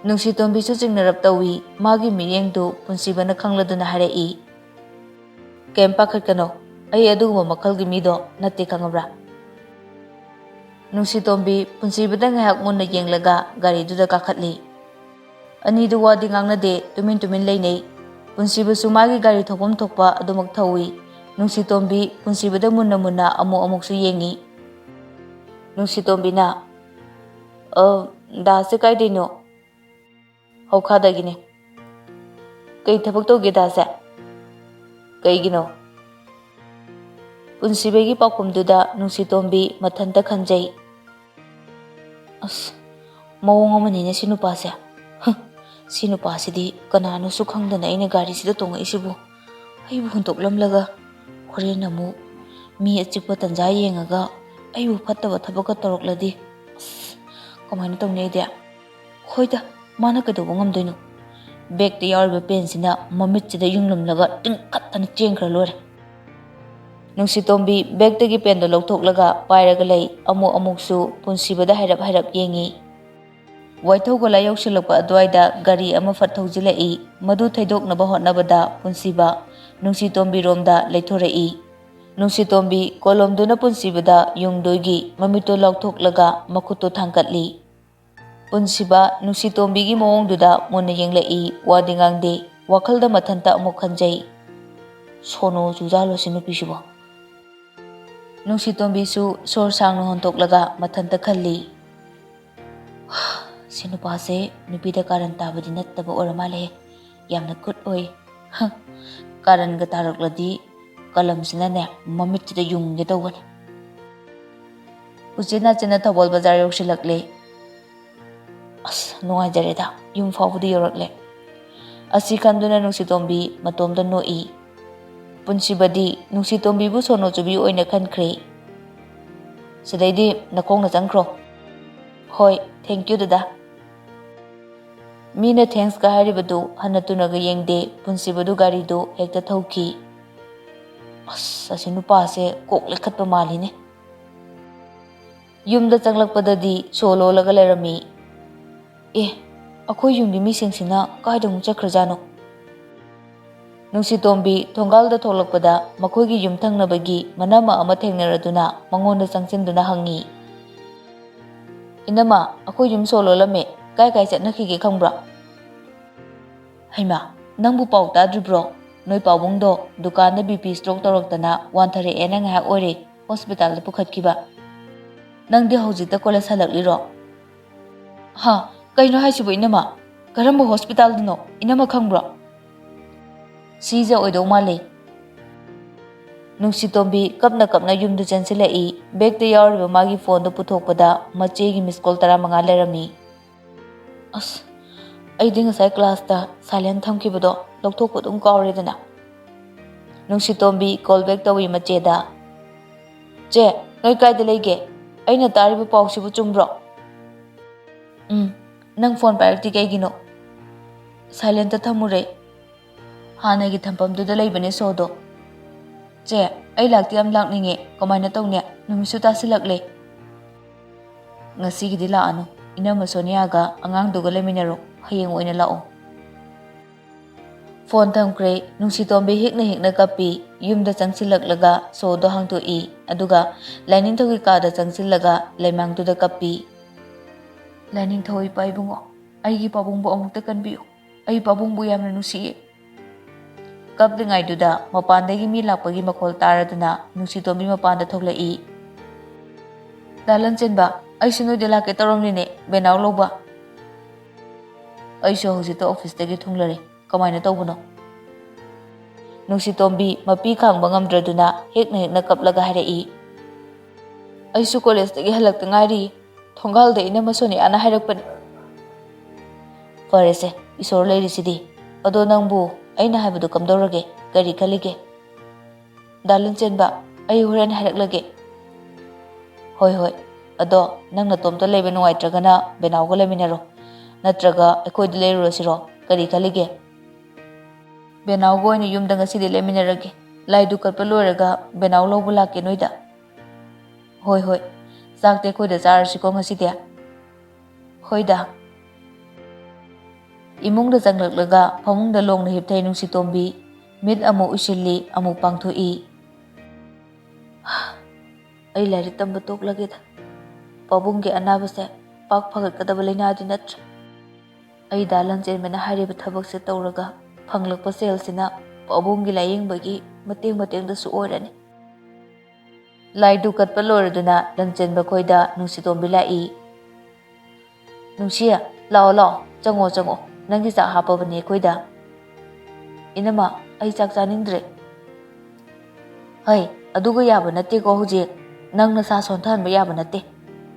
ꯅꯨꯡꯁꯤꯇꯣꯝꯕꯤꯁꯨ ꯆꯤꯡꯅꯔꯞ ꯇꯧꯏ꯫ ꯃꯥꯒꯤ ꯃꯤꯠꯌꯦꯡꯗꯨ ꯄꯨꯟꯁꯤꯕꯅ ꯈꯪꯂꯗꯨꯅ ꯍꯥꯏꯔꯛꯏ, "ꯀꯩꯝ ꯄꯥꯈꯠꯀꯅꯣ, ꯑꯩ ꯑꯗꯨꯒꯨꯝꯕ ꯃꯈꯜꯒꯤ ꯃꯤꯗꯣ ꯅꯠꯇꯦ, ꯈꯪꯉꯕ꯭ꯔꯥ?" ꯅꯨꯡꯁꯤꯇꯣꯝꯕꯤ ꯄꯨꯟꯁꯤꯕꯗ ꯉꯥꯏꯍꯥꯛ ꯃꯨꯟꯅ ꯌꯦꯡꯂꯒ ꯒꯥꯔꯤꯗꯨꯗ ꯀꯥꯈꯠꯂꯤ꯫ ꯑꯅꯤꯗꯨ ꯋꯥꯗꯤ ꯉꯥꯡꯅꯗꯦ, ꯇꯨꯃꯤꯟ ꯇꯨꯃꯤꯟ ꯂꯩꯅꯩ꯫ ꯄꯨꯟꯁꯤꯕꯁꯨ ꯃꯥꯒꯤ ꯒꯥꯔꯤ ꯊꯧꯐꯝ ꯊꯣꯛꯄ ꯑꯗꯨꯃꯛ ꯊꯧꯏ꯫ ꯅꯨꯡꯁꯤꯇꯣꯝꯕꯤ ꯄꯨꯟꯁꯤꯕꯗ ꯃꯨꯟꯅ ꯃꯨꯟꯅ ꯑꯃꯨꯛ ꯑꯃꯨꯛꯁꯨ ꯌꯦꯡꯏ꯫ ꯅꯨꯡꯁꯤꯇꯣꯝꯕꯤꯅ, "ꯑ, ꯗꯥꯁꯦ ꯀꯥꯏꯗꯩꯅꯣ?" "ꯍꯧꯈꯥꯗꯒꯤꯅꯦ꯫" "ꯀꯩ ꯊꯕꯛ ꯇꯧꯒꯦ ꯗꯥꯁꯦ?" "ꯀꯩꯒꯤꯅꯣ?" ꯄꯨꯟꯁꯤꯕꯒꯤ ꯄꯥꯎꯈꯨꯝꯗꯨꯗ ꯅꯨꯡꯁꯤꯇꯣꯝꯕꯤ ꯃꯊꯟꯇ ꯈꯟꯖꯩ, "ꯑꯁ, ꯃꯑꯣꯡ ꯑꯃꯅꯤꯅꯦ ꯁꯤ ꯅꯨꯄꯥꯁꯦ꯫ ꯍ, ꯁꯤ ꯅꯨꯄꯥꯁꯤꯗꯤ ꯀꯅꯥꯅꯣꯁꯨ ꯈꯪꯗꯅ ꯑꯩꯅ ꯒꯥꯔꯤꯁꯤꯗ ꯇꯣꯡꯉꯛꯏꯁꯤꯕꯨ? ꯑꯩꯕꯨ ꯍꯨꯟꯗꯣꯛꯂꯝꯂꯒ ꯍꯣꯔꯦꯟ ꯑꯃꯨꯛ ꯃꯤ ꯑꯆꯤꯛꯄ ꯇꯟꯖꯥ ꯌꯦꯡꯉꯒ ꯑꯩꯕꯨ ꯐꯠꯇꯕ ꯊꯕꯛꯀ ꯇꯧꯔꯛꯂꯗꯤ, ꯑꯁ, ꯀꯃꯥꯏꯅ ꯇꯧꯅꯤ ꯑꯩꯗꯤ? ꯍꯣꯏꯗ, ꯃꯥꯅ ꯀꯩꯗꯧꯕ ꯉꯝꯗꯣꯏꯅꯣ? ꯕꯦꯛꯇ ꯌꯥꯎꯔꯤꯕ ꯄꯦꯟꯁꯤꯅ ꯃꯃꯤꯠꯁꯤꯗ ꯌꯨꯡꯂꯝꯂꯒ ꯇꯤꯡꯈꯠꯇꯅ ꯆꯦꯟꯈ꯭ꯔ ꯂꯣꯏꯔꯦ꯫" ꯅꯨꯡꯁꯤꯇꯣꯝꯕꯤ ꯕꯦꯒꯇꯒꯤ ꯄꯦꯟꯗꯣ ꯂꯧꯊꯣꯛꯂꯒ ꯄꯥꯏꯔꯒ ꯂꯩ꯫ ꯑꯃꯨꯛ ꯑꯃꯨꯛꯁꯨ ꯄꯨꯟꯁꯤꯕꯗ ꯍꯥꯏꯔꯞ ꯍꯥꯏꯔꯞ ꯌꯦꯡꯉꯤ꯫ ꯋꯥꯏꯊꯧ ꯒꯣꯂꯥꯏ ꯌꯧꯁꯤꯜꯂꯛꯄ ꯑꯗꯨꯋꯥꯏꯗ ꯒꯥꯔꯤ ꯑꯃ ꯐꯠ ꯊꯧꯖꯤꯜꯂꯛꯏ꯫ ꯃꯗꯨ ꯊꯩꯗꯣꯛꯅꯕ ꯍꯣꯠꯅꯕꯗ ꯄꯨꯟꯁꯤꯕ ꯅꯨꯡꯁꯤꯇꯣꯝꯕꯤꯔꯣꯝꯗ ꯂꯩꯊꯣꯔꯛꯏ꯫ ꯅꯨꯡꯁꯤꯇꯣꯝꯕꯤ ꯀꯣꯂꯣꯝꯗꯨꯅ ꯄꯨꯟꯁꯤꯕꯗ ꯌꯨꯡꯗꯣꯏꯒꯤ ꯃꯃꯤꯠꯇꯣ ꯂꯥꯎꯊꯣꯛꯂꯒ ꯃꯈꯨꯠꯇꯣ ꯊꯥꯡꯒꯠꯂꯤ꯫ ꯄꯨꯟꯁꯤꯕ ꯅꯨꯡꯁꯤꯇꯣꯝꯕꯤꯒꯤ ꯃꯑꯣꯡꯗꯨꯗ ꯃꯨꯟꯅ ꯌꯦꯡꯂꯛꯏ, ꯋꯥꯗꯤ ꯉꯥꯡꯗꯦ꯫ ꯋꯥꯈꯜꯗ ꯃꯊꯟꯇ ꯑꯃꯨꯛ ꯈꯟꯖꯩ, "ꯁꯣꯅꯣ ꯆꯨꯖꯥꯜꯂꯣ ꯁꯤ ꯅꯨꯄꯤꯁꯤꯕꯣ"꯫ ꯅꯨꯡꯁꯤꯇꯣꯝꯕꯤꯁꯨ ꯁꯣꯔ ꯁꯥꯡꯅ ꯍꯣꯟꯗꯣꯛꯂꯒ ꯃꯊꯟꯇ ꯈꯜꯂꯤ, "ꯁꯤ ꯅꯨꯄꯥꯁꯦ ꯅꯨꯄꯤꯗ ꯀꯥꯔꯟ ꯇꯥꯕꯗꯤ ꯅꯠꯇꯕ ꯑꯣꯏꯔ ꯃꯥꯜꯂꯦ, ꯌꯥꯝꯅ ꯀꯨꯠ ꯑꯣꯏ꯫ ꯍ, ꯀꯥꯔꯟꯒ ꯇꯥꯔꯛꯂꯗꯤ ꯀꯂꯝꯁꯤꯅꯅꯦ ꯃꯃꯤꯠꯁꯤꯗ ꯌꯨꯡꯒꯦ ꯇꯧꯕꯅꯦ"꯫ ꯎꯆꯤꯟ ꯅꯥꯆꯤꯟꯅ ꯊꯧꯕꯥꯜ ꯕꯖꯥꯔ ꯌꯧꯁꯤꯜꯂꯛꯂꯦ꯫ "ꯑꯁ, ꯅꯨꯡꯉꯥꯏꯖꯔꯦꯗ, ꯌꯨꯝ ꯐꯥꯎꯕꯗꯤ ꯌꯧꯔꯛꯂꯦ" ꯑꯁꯤ ꯈꯟꯗꯨꯅ ꯅꯨꯡꯁꯤꯇꯣꯝꯕꯤ ꯃꯇꯣꯝꯇ ꯅꯣꯛꯏ꯫ ꯄꯨꯟꯁꯤꯕꯗꯤ ꯅꯨꯡꯁꯤꯇꯣꯝꯕꯤꯕꯨ ꯁꯣꯅꯣ ꯆꯨꯕꯤ ꯑꯣꯏꯅ ꯈꯟꯈ꯭ꯔꯦ꯫ "ꯁꯤꯗꯩꯗꯤ ꯅꯈꯣꯡꯅ ꯆꯪꯈ꯭ꯔꯣ"꯫ "ꯍꯣꯏ, thank you ꯗꯗꯥ"꯫ ꯃꯤꯅ thanks ꯀ ꯍꯥꯏꯔꯤꯕꯗꯨ ꯍꯟꯅ ꯇꯨꯅꯒ ꯌꯦꯡꯗꯦ, ꯄꯨꯟꯁꯤꯕꯗꯨ ꯒꯥꯔꯤꯗꯨ ꯍꯦꯛꯇ ꯊꯧꯈꯤ꯫ "ꯑꯁ, ꯑꯁꯤ ꯅꯨꯄꯥꯁꯦ ꯀꯣꯛ ꯂꯩꯈꯠꯄ ꯃꯥꯜꯂꯤꯅꯦ"꯫ ꯌꯨꯝꯗ ꯆꯪꯂꯛꯄꯗꯗꯤ ꯁꯣ ꯂꯣꯜꯂꯒ ꯂꯩꯔꯝꯃꯤ꯫ "ꯑꯦ, ꯑꯩꯈꯣꯏ ꯌꯨꯝꯒꯤ ꯃꯤꯁꯤꯡꯁꯤꯅ ꯀꯥꯏꯗ ꯑꯃꯨꯛ ꯆꯠꯈ꯭ꯔꯖꯥꯠꯅꯣ?" ꯅꯨꯡꯁꯤꯇꯣꯝꯕꯤ ꯊꯣꯡꯒꯥꯜꯗ ꯊꯣꯛꯂꯛꯄꯗ ꯃꯈꯣꯏꯒꯤ ꯌꯨꯝꯊꯪꯅꯕꯒꯤ ꯃꯅꯝꯃ ꯑꯃ ꯊꯦꯡꯅꯔꯗꯨꯅ ꯃꯉꯣꯟꯗ ꯆꯪꯁꯤꯟꯗꯨꯅ ꯍꯪꯉꯤ, "ꯏꯅꯝꯃ, ꯑꯩꯈꯣꯏ ꯌꯨꯝ ꯁꯣ ꯂꯣꯜꯂꯝꯃꯦ, ꯀꯥꯏ ꯀꯥꯏ ꯆꯠꯅꯈꯤꯒꯦ ꯈꯪꯕ꯭ꯔꯣ?" "ꯍꯩꯃꯥ, ꯅꯪꯕꯨ ꯄꯥꯎ ꯇꯥꯗ꯭ꯔꯤꯕ꯭ꯔꯣ? ꯅꯣꯏ ꯄꯥꯕꯨꯡꯗꯣ ꯗꯨꯀꯥꯟꯗ BP stroke ꯇꯧꯔꯛꯇꯅ ꯋꯥꯟꯊꯔꯛꯑꯦꯅ ꯉꯥꯏꯍꯥꯛ ꯑꯣꯏꯔꯦ ꯍꯣꯁꯄꯤꯇꯥꯜꯗ ꯄꯨꯈꯠꯈꯤꯕ꯫ ꯅꯪꯗꯤ ꯍꯧꯖꯤꯛꯇ ꯀꯣꯂꯦꯖ ꯍꯜꯂꯛꯂꯤꯔꯣ?" "ꯍꯥ, ꯀꯩꯅꯣ ꯍꯥꯏꯁꯤꯕꯨ ꯏꯅꯝꯃ? ꯀꯔꯝꯕ ꯍꯣꯁꯄꯤꯇꯥꯜꯗꯅꯣ? ꯏꯅꯝꯃ ꯈꯪꯕ꯭ꯔꯣ?" "ꯁꯤꯖ ꯑꯣꯏꯗꯧ ꯃꯥꯜꯂꯦ"꯫ ꯅꯨꯡꯁꯤꯇꯣꯝꯕꯤ ꯀꯞꯅ ꯀꯞꯅ ꯌꯨꯝꯗ ꯆꯦꯟꯁꯤꯜꯂꯛꯏ꯫ ꯕꯦꯒꯇ ꯌꯥꯎꯔꯤꯕ ꯃꯥꯒꯤ ꯐꯣꯟꯗꯨ ꯄꯨꯊꯣꯛꯄꯗ ꯃꯆꯦꯒꯤ miss call ꯇꯔꯥꯃꯉꯥ ꯂꯩꯔꯝꯃꯤ꯫ "ꯑꯁ, ꯑꯩꯗꯤ ꯉꯁꯥꯏ ꯀ꯭ꯂꯥꯁꯇ silent ꯊꯝꯈꯤꯕꯗꯣ ꯂꯧꯊꯣꯛꯄ ꯑꯗꯨꯝ ꯀꯥꯎꯔꯦꯗꯅ"꯫ ꯅꯨꯡꯁꯤꯇꯣꯝꯕꯤ call back ꯇꯧꯏ ꯃꯆꯦꯗ꯫ "ꯆꯦ, ꯅꯣꯏ ꯀꯥꯏꯗ ꯂꯩꯒꯦ? ꯑꯩꯅ ꯇꯥꯔꯤꯕ ꯄꯥꯎꯁꯤꯕꯨ ꯆꯨꯝꯕ꯭ꯔꯣ?" "ꯎꯝ, ꯅꯪ ꯐꯣꯟ ꯄꯥꯏꯔꯛꯇꯤ ꯀꯩꯒꯤꯅꯣ?" "Silentꯇ ꯊꯝꯃꯨꯔꯦ꯫ ꯍꯥꯟꯅꯒꯤ ꯊꯝꯐꯝꯗꯨꯗ ꯂꯩꯕꯅꯦ ꯁꯣꯗꯣ꯫ ꯆꯦ, ꯑꯩ ꯂꯥꯛꯇꯤ ꯌꯥꯝ ꯂꯥꯛꯅꯤꯡꯉꯦ꯫ ꯀꯃꯥꯏꯅ ꯇꯧꯅꯤ? ꯅꯨꯃꯤꯠꯁꯨ ꯇꯥꯁꯤꯜꯂꯛꯂꯦ꯫ ꯉꯁꯤꯒꯤꯗꯤ ꯂꯥꯛꯑꯅꯨ꯫ ꯏꯅꯝꯃ ꯁꯣꯅꯤꯌꯥꯒ ꯑꯉꯥꯡꯗꯨꯒ ꯂꯩꯃꯤꯟꯅꯔꯣ꯫ ꯍꯌꯦꯡ ꯑꯣꯏꯅ ꯂꯥꯛꯑꯣ꯫ ꯐꯣꯟ ꯊꯝꯈ꯭ꯔꯦ꯫ ꯅꯨꯡꯁꯤꯇꯣꯝꯕꯤ ꯍꯤꯛꯅ ꯍꯤꯛꯅ ꯀꯞꯄꯤ꯫ ꯌꯨꯝꯗ ꯆꯪꯁꯤꯜꯂꯛꯂꯒ ꯁꯣꯗꯣ ꯍꯥꯡꯗꯣꯛꯏ꯫ ꯑꯗꯨꯒ ꯂꯥꯏꯅꯤꯡꯊꯧꯒꯤ ꯀꯥꯗ ꯆꯪꯁꯤꯜꯂꯒ ꯂꯩꯃꯥꯡꯗꯨꯗ ꯀꯞꯄꯤ꯫ "ꯂꯥꯏꯅꯤꯡꯊꯧ ꯏꯄꯥ ꯏꯕꯨꯡꯉꯣ, ꯑꯩꯒꯤ ꯄꯥꯕꯨꯡꯕꯨ ꯑꯃꯨꯛꯇ ꯀꯟꯕꯤꯌꯨ꯫ ꯑꯩ ꯄꯥꯕꯨꯡꯕꯨ ꯌꯥꯝꯅ ꯅꯨꯡꯁꯤꯌꯦ꯫" ꯀꯞꯂꯤꯉꯩꯗꯨꯗ ꯃꯄꯥꯟꯗꯒꯤ ꯃꯤ ꯂꯥꯛꯄꯒꯤ ꯃꯈꯣꯜ ꯇꯥꯔꯗꯨꯅ ꯅꯨꯡꯁꯤꯇꯣꯝꯕꯤ ꯃꯄꯥꯟꯗ ꯊꯣꯛꯂꯛꯏ꯫ "ꯗꯥ ꯂꯟꯆꯦꯟꯕ, ꯑꯩꯁꯨ ꯅꯣꯏꯗ ꯂꯥꯛꯀꯦ ꯇꯧꯔꯝꯂꯤꯅꯦ, ꯕꯦꯅꯥꯎ ꯂꯧꯕ꯫" "ꯑꯩꯁꯨ ꯍꯧꯖꯤꯛꯇ ꯑꯣꯐꯤꯁꯇꯒꯤ ꯊꯨꯡꯂꯔꯦ꯫ ꯀꯃꯥꯏꯅ ꯇꯧꯕꯅꯣ?" ꯅꯨꯡꯁꯤꯇꯣꯝꯕꯤ ꯃꯄꯤ ꯈꯥꯡꯕ ꯉꯝꯗ꯭ꯔꯗꯨꯅ ꯍꯦꯛꯅ ꯍꯦꯛꯅ ꯀꯞꯂꯒ ꯍꯥꯏꯔꯛꯏ꯫ "ꯑꯩꯁꯨ ꯀꯣꯂꯦꯖꯇꯒꯤ ꯍꯜꯂꯛꯇ ꯉꯥꯏꯔꯤ꯫ ꯊꯣꯡꯒꯥꯜꯗ ꯏꯅꯝꯃ ꯁꯣꯅꯤꯌꯥꯅ ꯍꯥꯏꯔꯛꯄꯅꯤ꯫" "ꯐꯔꯦꯁꯦ, ꯏꯁꯣꯔ ꯂꯩꯔꯤꯁꯤꯗꯤ꯫ ꯑꯗꯣ ꯅꯪꯕꯨ ꯑꯩꯅ ꯍꯥꯏꯕꯗꯨ ꯀꯝꯗꯧꯔꯒꯦ? ꯀꯔꯤ ꯈꯜꯂꯤꯒꯦ?" "ꯗꯥ ꯂꯟꯆꯦꯟꯕ, ꯑꯩ ꯍꯣꯔꯦꯟ ꯍꯥꯏꯔꯛꯂꯒꯦ꯫" "ꯍꯣꯏ, ꯍꯣꯏ꯫ ꯑꯗꯣ ꯅꯪ ꯅꯇꯣꯝꯇ ꯂꯩꯕ ꯅꯨꯡꯉꯥꯏꯇ꯭ꯔꯒꯅ ꯕꯦꯅꯥꯎꯒ ꯂꯩꯃꯤꯟꯅꯔꯣ꯫ ꯅꯠꯇ꯭ꯔꯒ ꯑꯩꯈꯣꯏꯗ ꯂꯩꯔꯨꯔꯁꯤꯔꯣ? ꯀꯔꯤ ꯈꯜꯂꯤꯒꯦ?" "ꯕꯦꯅꯥꯎꯒ ꯑꯣꯏꯅ ꯌꯨꯝꯗ ꯉꯁꯤꯗꯤ ꯂꯩꯃꯤꯟꯅꯔꯒꯦ꯫ ꯂꯥꯏꯗꯨ ꯀꯠꯄ ꯂꯣꯏꯔꯒ ꯕꯦꯅꯥꯎ ꯂꯧꯕ ꯂꯥꯛꯀꯦ ꯅꯣꯏꯗ꯫" "ꯍꯣꯏ, ꯍꯣꯏ꯫ ꯆꯥꯛꯇꯤ ꯑꯩꯈꯣꯏꯗ ꯆꯥꯔꯁꯤꯀꯣ ꯉꯁꯤꯗꯤ꯫" "ꯍꯣꯏꯗ꯫" ꯏꯃꯨꯡꯗ ꯆꯪꯂꯛꯂꯒ ꯐꯃꯨꯡꯗ ꯂꯣꯡꯅ ꯍꯤꯞꯊꯩ ꯅꯨꯡꯁꯤꯇꯣꯝꯕꯤ꯫ ꯃꯤꯠ ꯑꯃꯨꯛ ꯎꯏꯁꯤꯜꯂꯤ, ꯑꯃꯨꯛ ꯄꯥꯡꯊꯣꯛꯏ꯫ "ꯑꯩ ꯂꯥꯏꯔꯤꯛ ꯇꯝꯕ ꯇꯣꯛꯂꯒꯦꯗ꯫ ꯄꯥꯕꯨꯡꯒꯤ ꯑꯅꯥꯕꯁꯦ ꯄꯥꯛ ꯐꯒꯠꯀꯗꯕ ꯂꯥꯏꯅꯥꯗꯤ ꯅꯠꯇ꯭ꯔꯦ꯫ ꯑꯩ ꯗꯥ ꯂꯟꯆꯦꯟꯕꯅ ꯍꯥꯏꯔꯤꯕ ꯊꯕꯛꯁꯦ ꯇꯧꯔꯒ ꯐꯪꯂꯛꯄ ꯁꯦꯜꯁꯤꯅ ꯄꯥꯕꯨꯡꯒꯤ ꯂꯥꯏꯌꯦꯡꯕꯒꯤ ꯃꯇꯦꯡ ꯃꯇꯦꯡꯗꯁꯨ ꯑꯣꯏꯔꯅꯤ꯫" ꯂꯥꯏꯗꯨ ꯀꯠꯄ ꯂꯣꯏꯔꯗꯨꯅ ꯂꯟꯆꯦꯟꯕ ꯈꯣꯏꯗ ꯅꯨꯡꯁꯤꯇꯣꯝꯕꯤ ꯂꯥꯛꯏ꯫ "ꯅꯨꯡꯁꯤ, ꯂꯥꯛꯑꯣ, ꯂꯥꯛꯑꯣ, ꯆꯪꯉꯣ, ꯆꯪꯉꯣ꯫ ꯅꯪꯒꯤ ꯆꯥꯛ ꯍꯥꯞꯄꯕꯅꯦ ꯑꯩꯈꯣꯏꯗ꯫" "ꯏꯅꯝꯃ, ꯑꯩ ꯆꯥꯛ ꯆꯥꯅꯤꯡꯗ꯭ꯔꯦ꯫" "ꯍꯩ, ꯑꯗꯨꯒ ꯌꯥꯕ ꯅꯠꯇꯦꯀꯣ ꯍꯧꯖꯤꯛ꯫ ꯅꯪ ꯅꯁꯥ ꯁꯣꯟꯊꯍꯟꯕ ꯌꯥꯕ ꯅꯠꯇꯦ꯫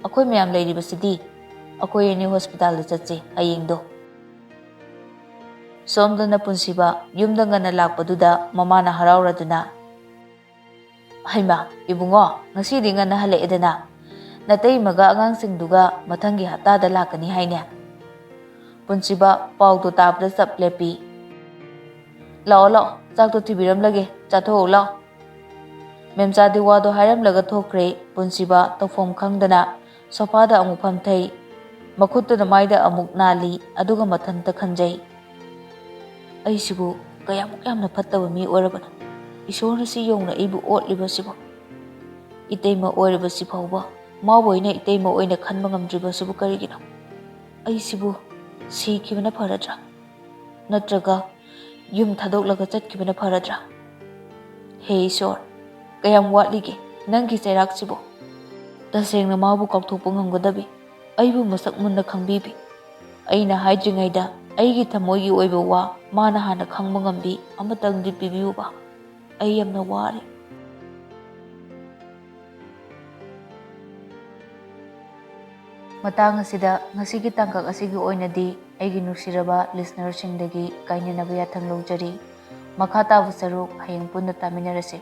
ꯑꯩꯈꯣꯏ ꯃꯌꯥꯝ ꯂꯩꯔꯤꯕꯁꯤꯗꯤ꯫ ꯑꯩꯈꯣꯏ ꯑꯅꯤ ꯍꯣꯁꯄꯤꯇꯥꯜꯗ ꯆꯠꯁꯦ ꯍꯌꯦꯡꯗꯣ꯫" ꯁꯣꯝꯗꯅ ꯄꯨꯟꯁꯤꯕ ꯌꯨꯝꯗ ꯉꯟꯅ ꯂꯥꯛꯄꯗꯨꯗ ꯃꯃꯥꯅ ꯍꯔꯥꯎꯔꯗꯨꯅ, "ꯍꯩꯃꯥ, ꯏꯕꯨꯡꯉꯣ, ꯉꯁꯤꯗꯤ ꯉꯟꯅ ꯍꯜꯂꯛꯑꯦꯗꯅ꯫ ꯅꯇꯩꯃꯒ ꯑꯉꯥꯡꯁꯤꯡꯗꯨꯒ ꯃꯊꯪꯒꯤ ꯍꯞꯇꯥꯗ ꯂꯥꯛꯀꯅꯤ ꯍꯥꯏꯅꯦ꯫" ꯄꯨꯟꯁꯤꯕ ꯄꯥꯎꯗꯣ ꯇꯥꯕꯗ ꯆꯞ ꯂꯦꯞꯄꯤ꯫ "ꯂꯥꯛꯑꯣ, ꯂꯥꯛꯑꯣ, ꯆꯥꯛꯇꯣ ꯊꯤꯕꯤꯔꯝꯂꯒꯦ, ꯆꯥꯊꯣꯛꯎ ꯂꯥꯛꯑꯣ꯫" ꯃꯦꯝꯆꯥꯗꯤ ꯋꯥꯗꯣ ꯍꯥꯏꯔꯝꯂꯒ ꯊꯣꯛꯈ꯭ꯔꯦ꯫ ꯄꯨꯟꯁꯤꯕ ꯇꯧꯐꯝ ꯈꯪꯗꯅ ꯁꯣꯐꯥꯗ ꯑꯃꯨꯛ ꯐꯝꯊꯩ꯫ ꯃꯈꯨꯠꯇꯨꯅ ꯃꯥꯏꯗ ꯑꯃꯨꯛ ꯅꯥꯜꯂꯤ, ꯑꯗꯨꯒ ꯃꯊꯟꯇ ꯈꯟꯖꯩ, "ꯑꯩꯁꯤꯕꯨ ꯀꯌꯥꯃꯨꯛ ꯌꯥꯝꯅ ꯐꯠꯇꯕ ꯃꯤ ꯑꯣꯏꯔꯕꯅꯣ? ꯏꯁꯣꯔꯅ ꯁꯤ ꯌꯧꯅ ꯑꯩꯕꯨ ꯑꯣꯠꯂꯤꯕꯁꯤꯕꯨ? ꯏꯇꯩꯃ ꯑꯣꯏꯔꯤꯕꯁꯤ ꯐꯥꯎꯕ ꯃꯥꯕꯨ ꯑꯩꯅ ꯏꯇꯩꯃ ꯑꯣꯏꯅ ꯈꯟꯕ ꯉꯝꯗ꯭ꯔꯤꯕꯁꯤꯕꯨ ꯀꯔꯤꯒꯤꯅꯣ? ꯑꯩꯁꯤꯕꯨ ꯁꯤꯈꯤꯕꯅ ꯐꯔꯗ꯭ꯔꯥ? ꯅꯠꯇ꯭ꯔꯒ ꯌꯨꯝ ꯊꯥꯗꯣꯛꯂꯒ ꯆꯠꯈꯤꯕꯅ ꯐꯔꯗ꯭ꯔꯥ? ꯍꯦ ꯏꯁꯣꯔ, ꯀꯌꯥꯝ ꯋꯥꯠꯂꯤꯒꯦ ꯅꯪꯒꯤ ꯆꯩꯔꯥꯛꯁꯤꯕꯨ? ꯇꯁꯦꯡꯅ ꯃꯥꯕꯨ ꯀꯥꯎꯊꯣꯛꯄ ꯉꯝꯒꯗꯕꯤ, ꯑꯩꯕꯨ ꯃꯁꯛ ꯃꯨꯟꯅ ꯈꯪꯕꯤꯕꯤ, ꯑꯩꯅ ꯍꯥꯏꯗ꯭ꯔꯤꯉꯩꯗ ꯑꯩꯒꯤ ꯊꯃꯣꯏꯒꯤ ꯑꯣꯏꯕ ꯋꯥ ꯃꯥꯅ ꯍꯥꯟꯅ ꯈꯪꯕ ꯉꯝꯕꯤ ꯑꯃꯇꯪꯗꯤ ꯄꯤꯕꯤꯌꯨꯕ꯫ ꯑꯩ ꯌꯥꯝꯅ ꯋꯥꯔꯦ꯫" ꯃꯇꯥꯡ ꯑꯁꯤꯗ ꯉꯁꯤꯒꯤ ꯇꯥꯡꯀꯛ ꯑꯁꯤꯒꯤ ꯑꯣꯏꯅꯗꯤ ꯑꯩꯒꯤ ꯅꯨꯡꯁꯤꯔꯕ listenerꯁꯤꯡꯗꯒꯤ ꯀꯥꯏꯅꯅꯕ ꯌꯥꯊꯪ ꯂꯧꯖꯔꯤ꯫ ꯃꯈꯥ ꯇꯥꯕ ꯁꯔꯨꯛ ꯍꯌꯦꯡ ꯄꯨꯟꯅ ꯇꯥꯃꯤꯟꯅꯔꯁꯤ꯫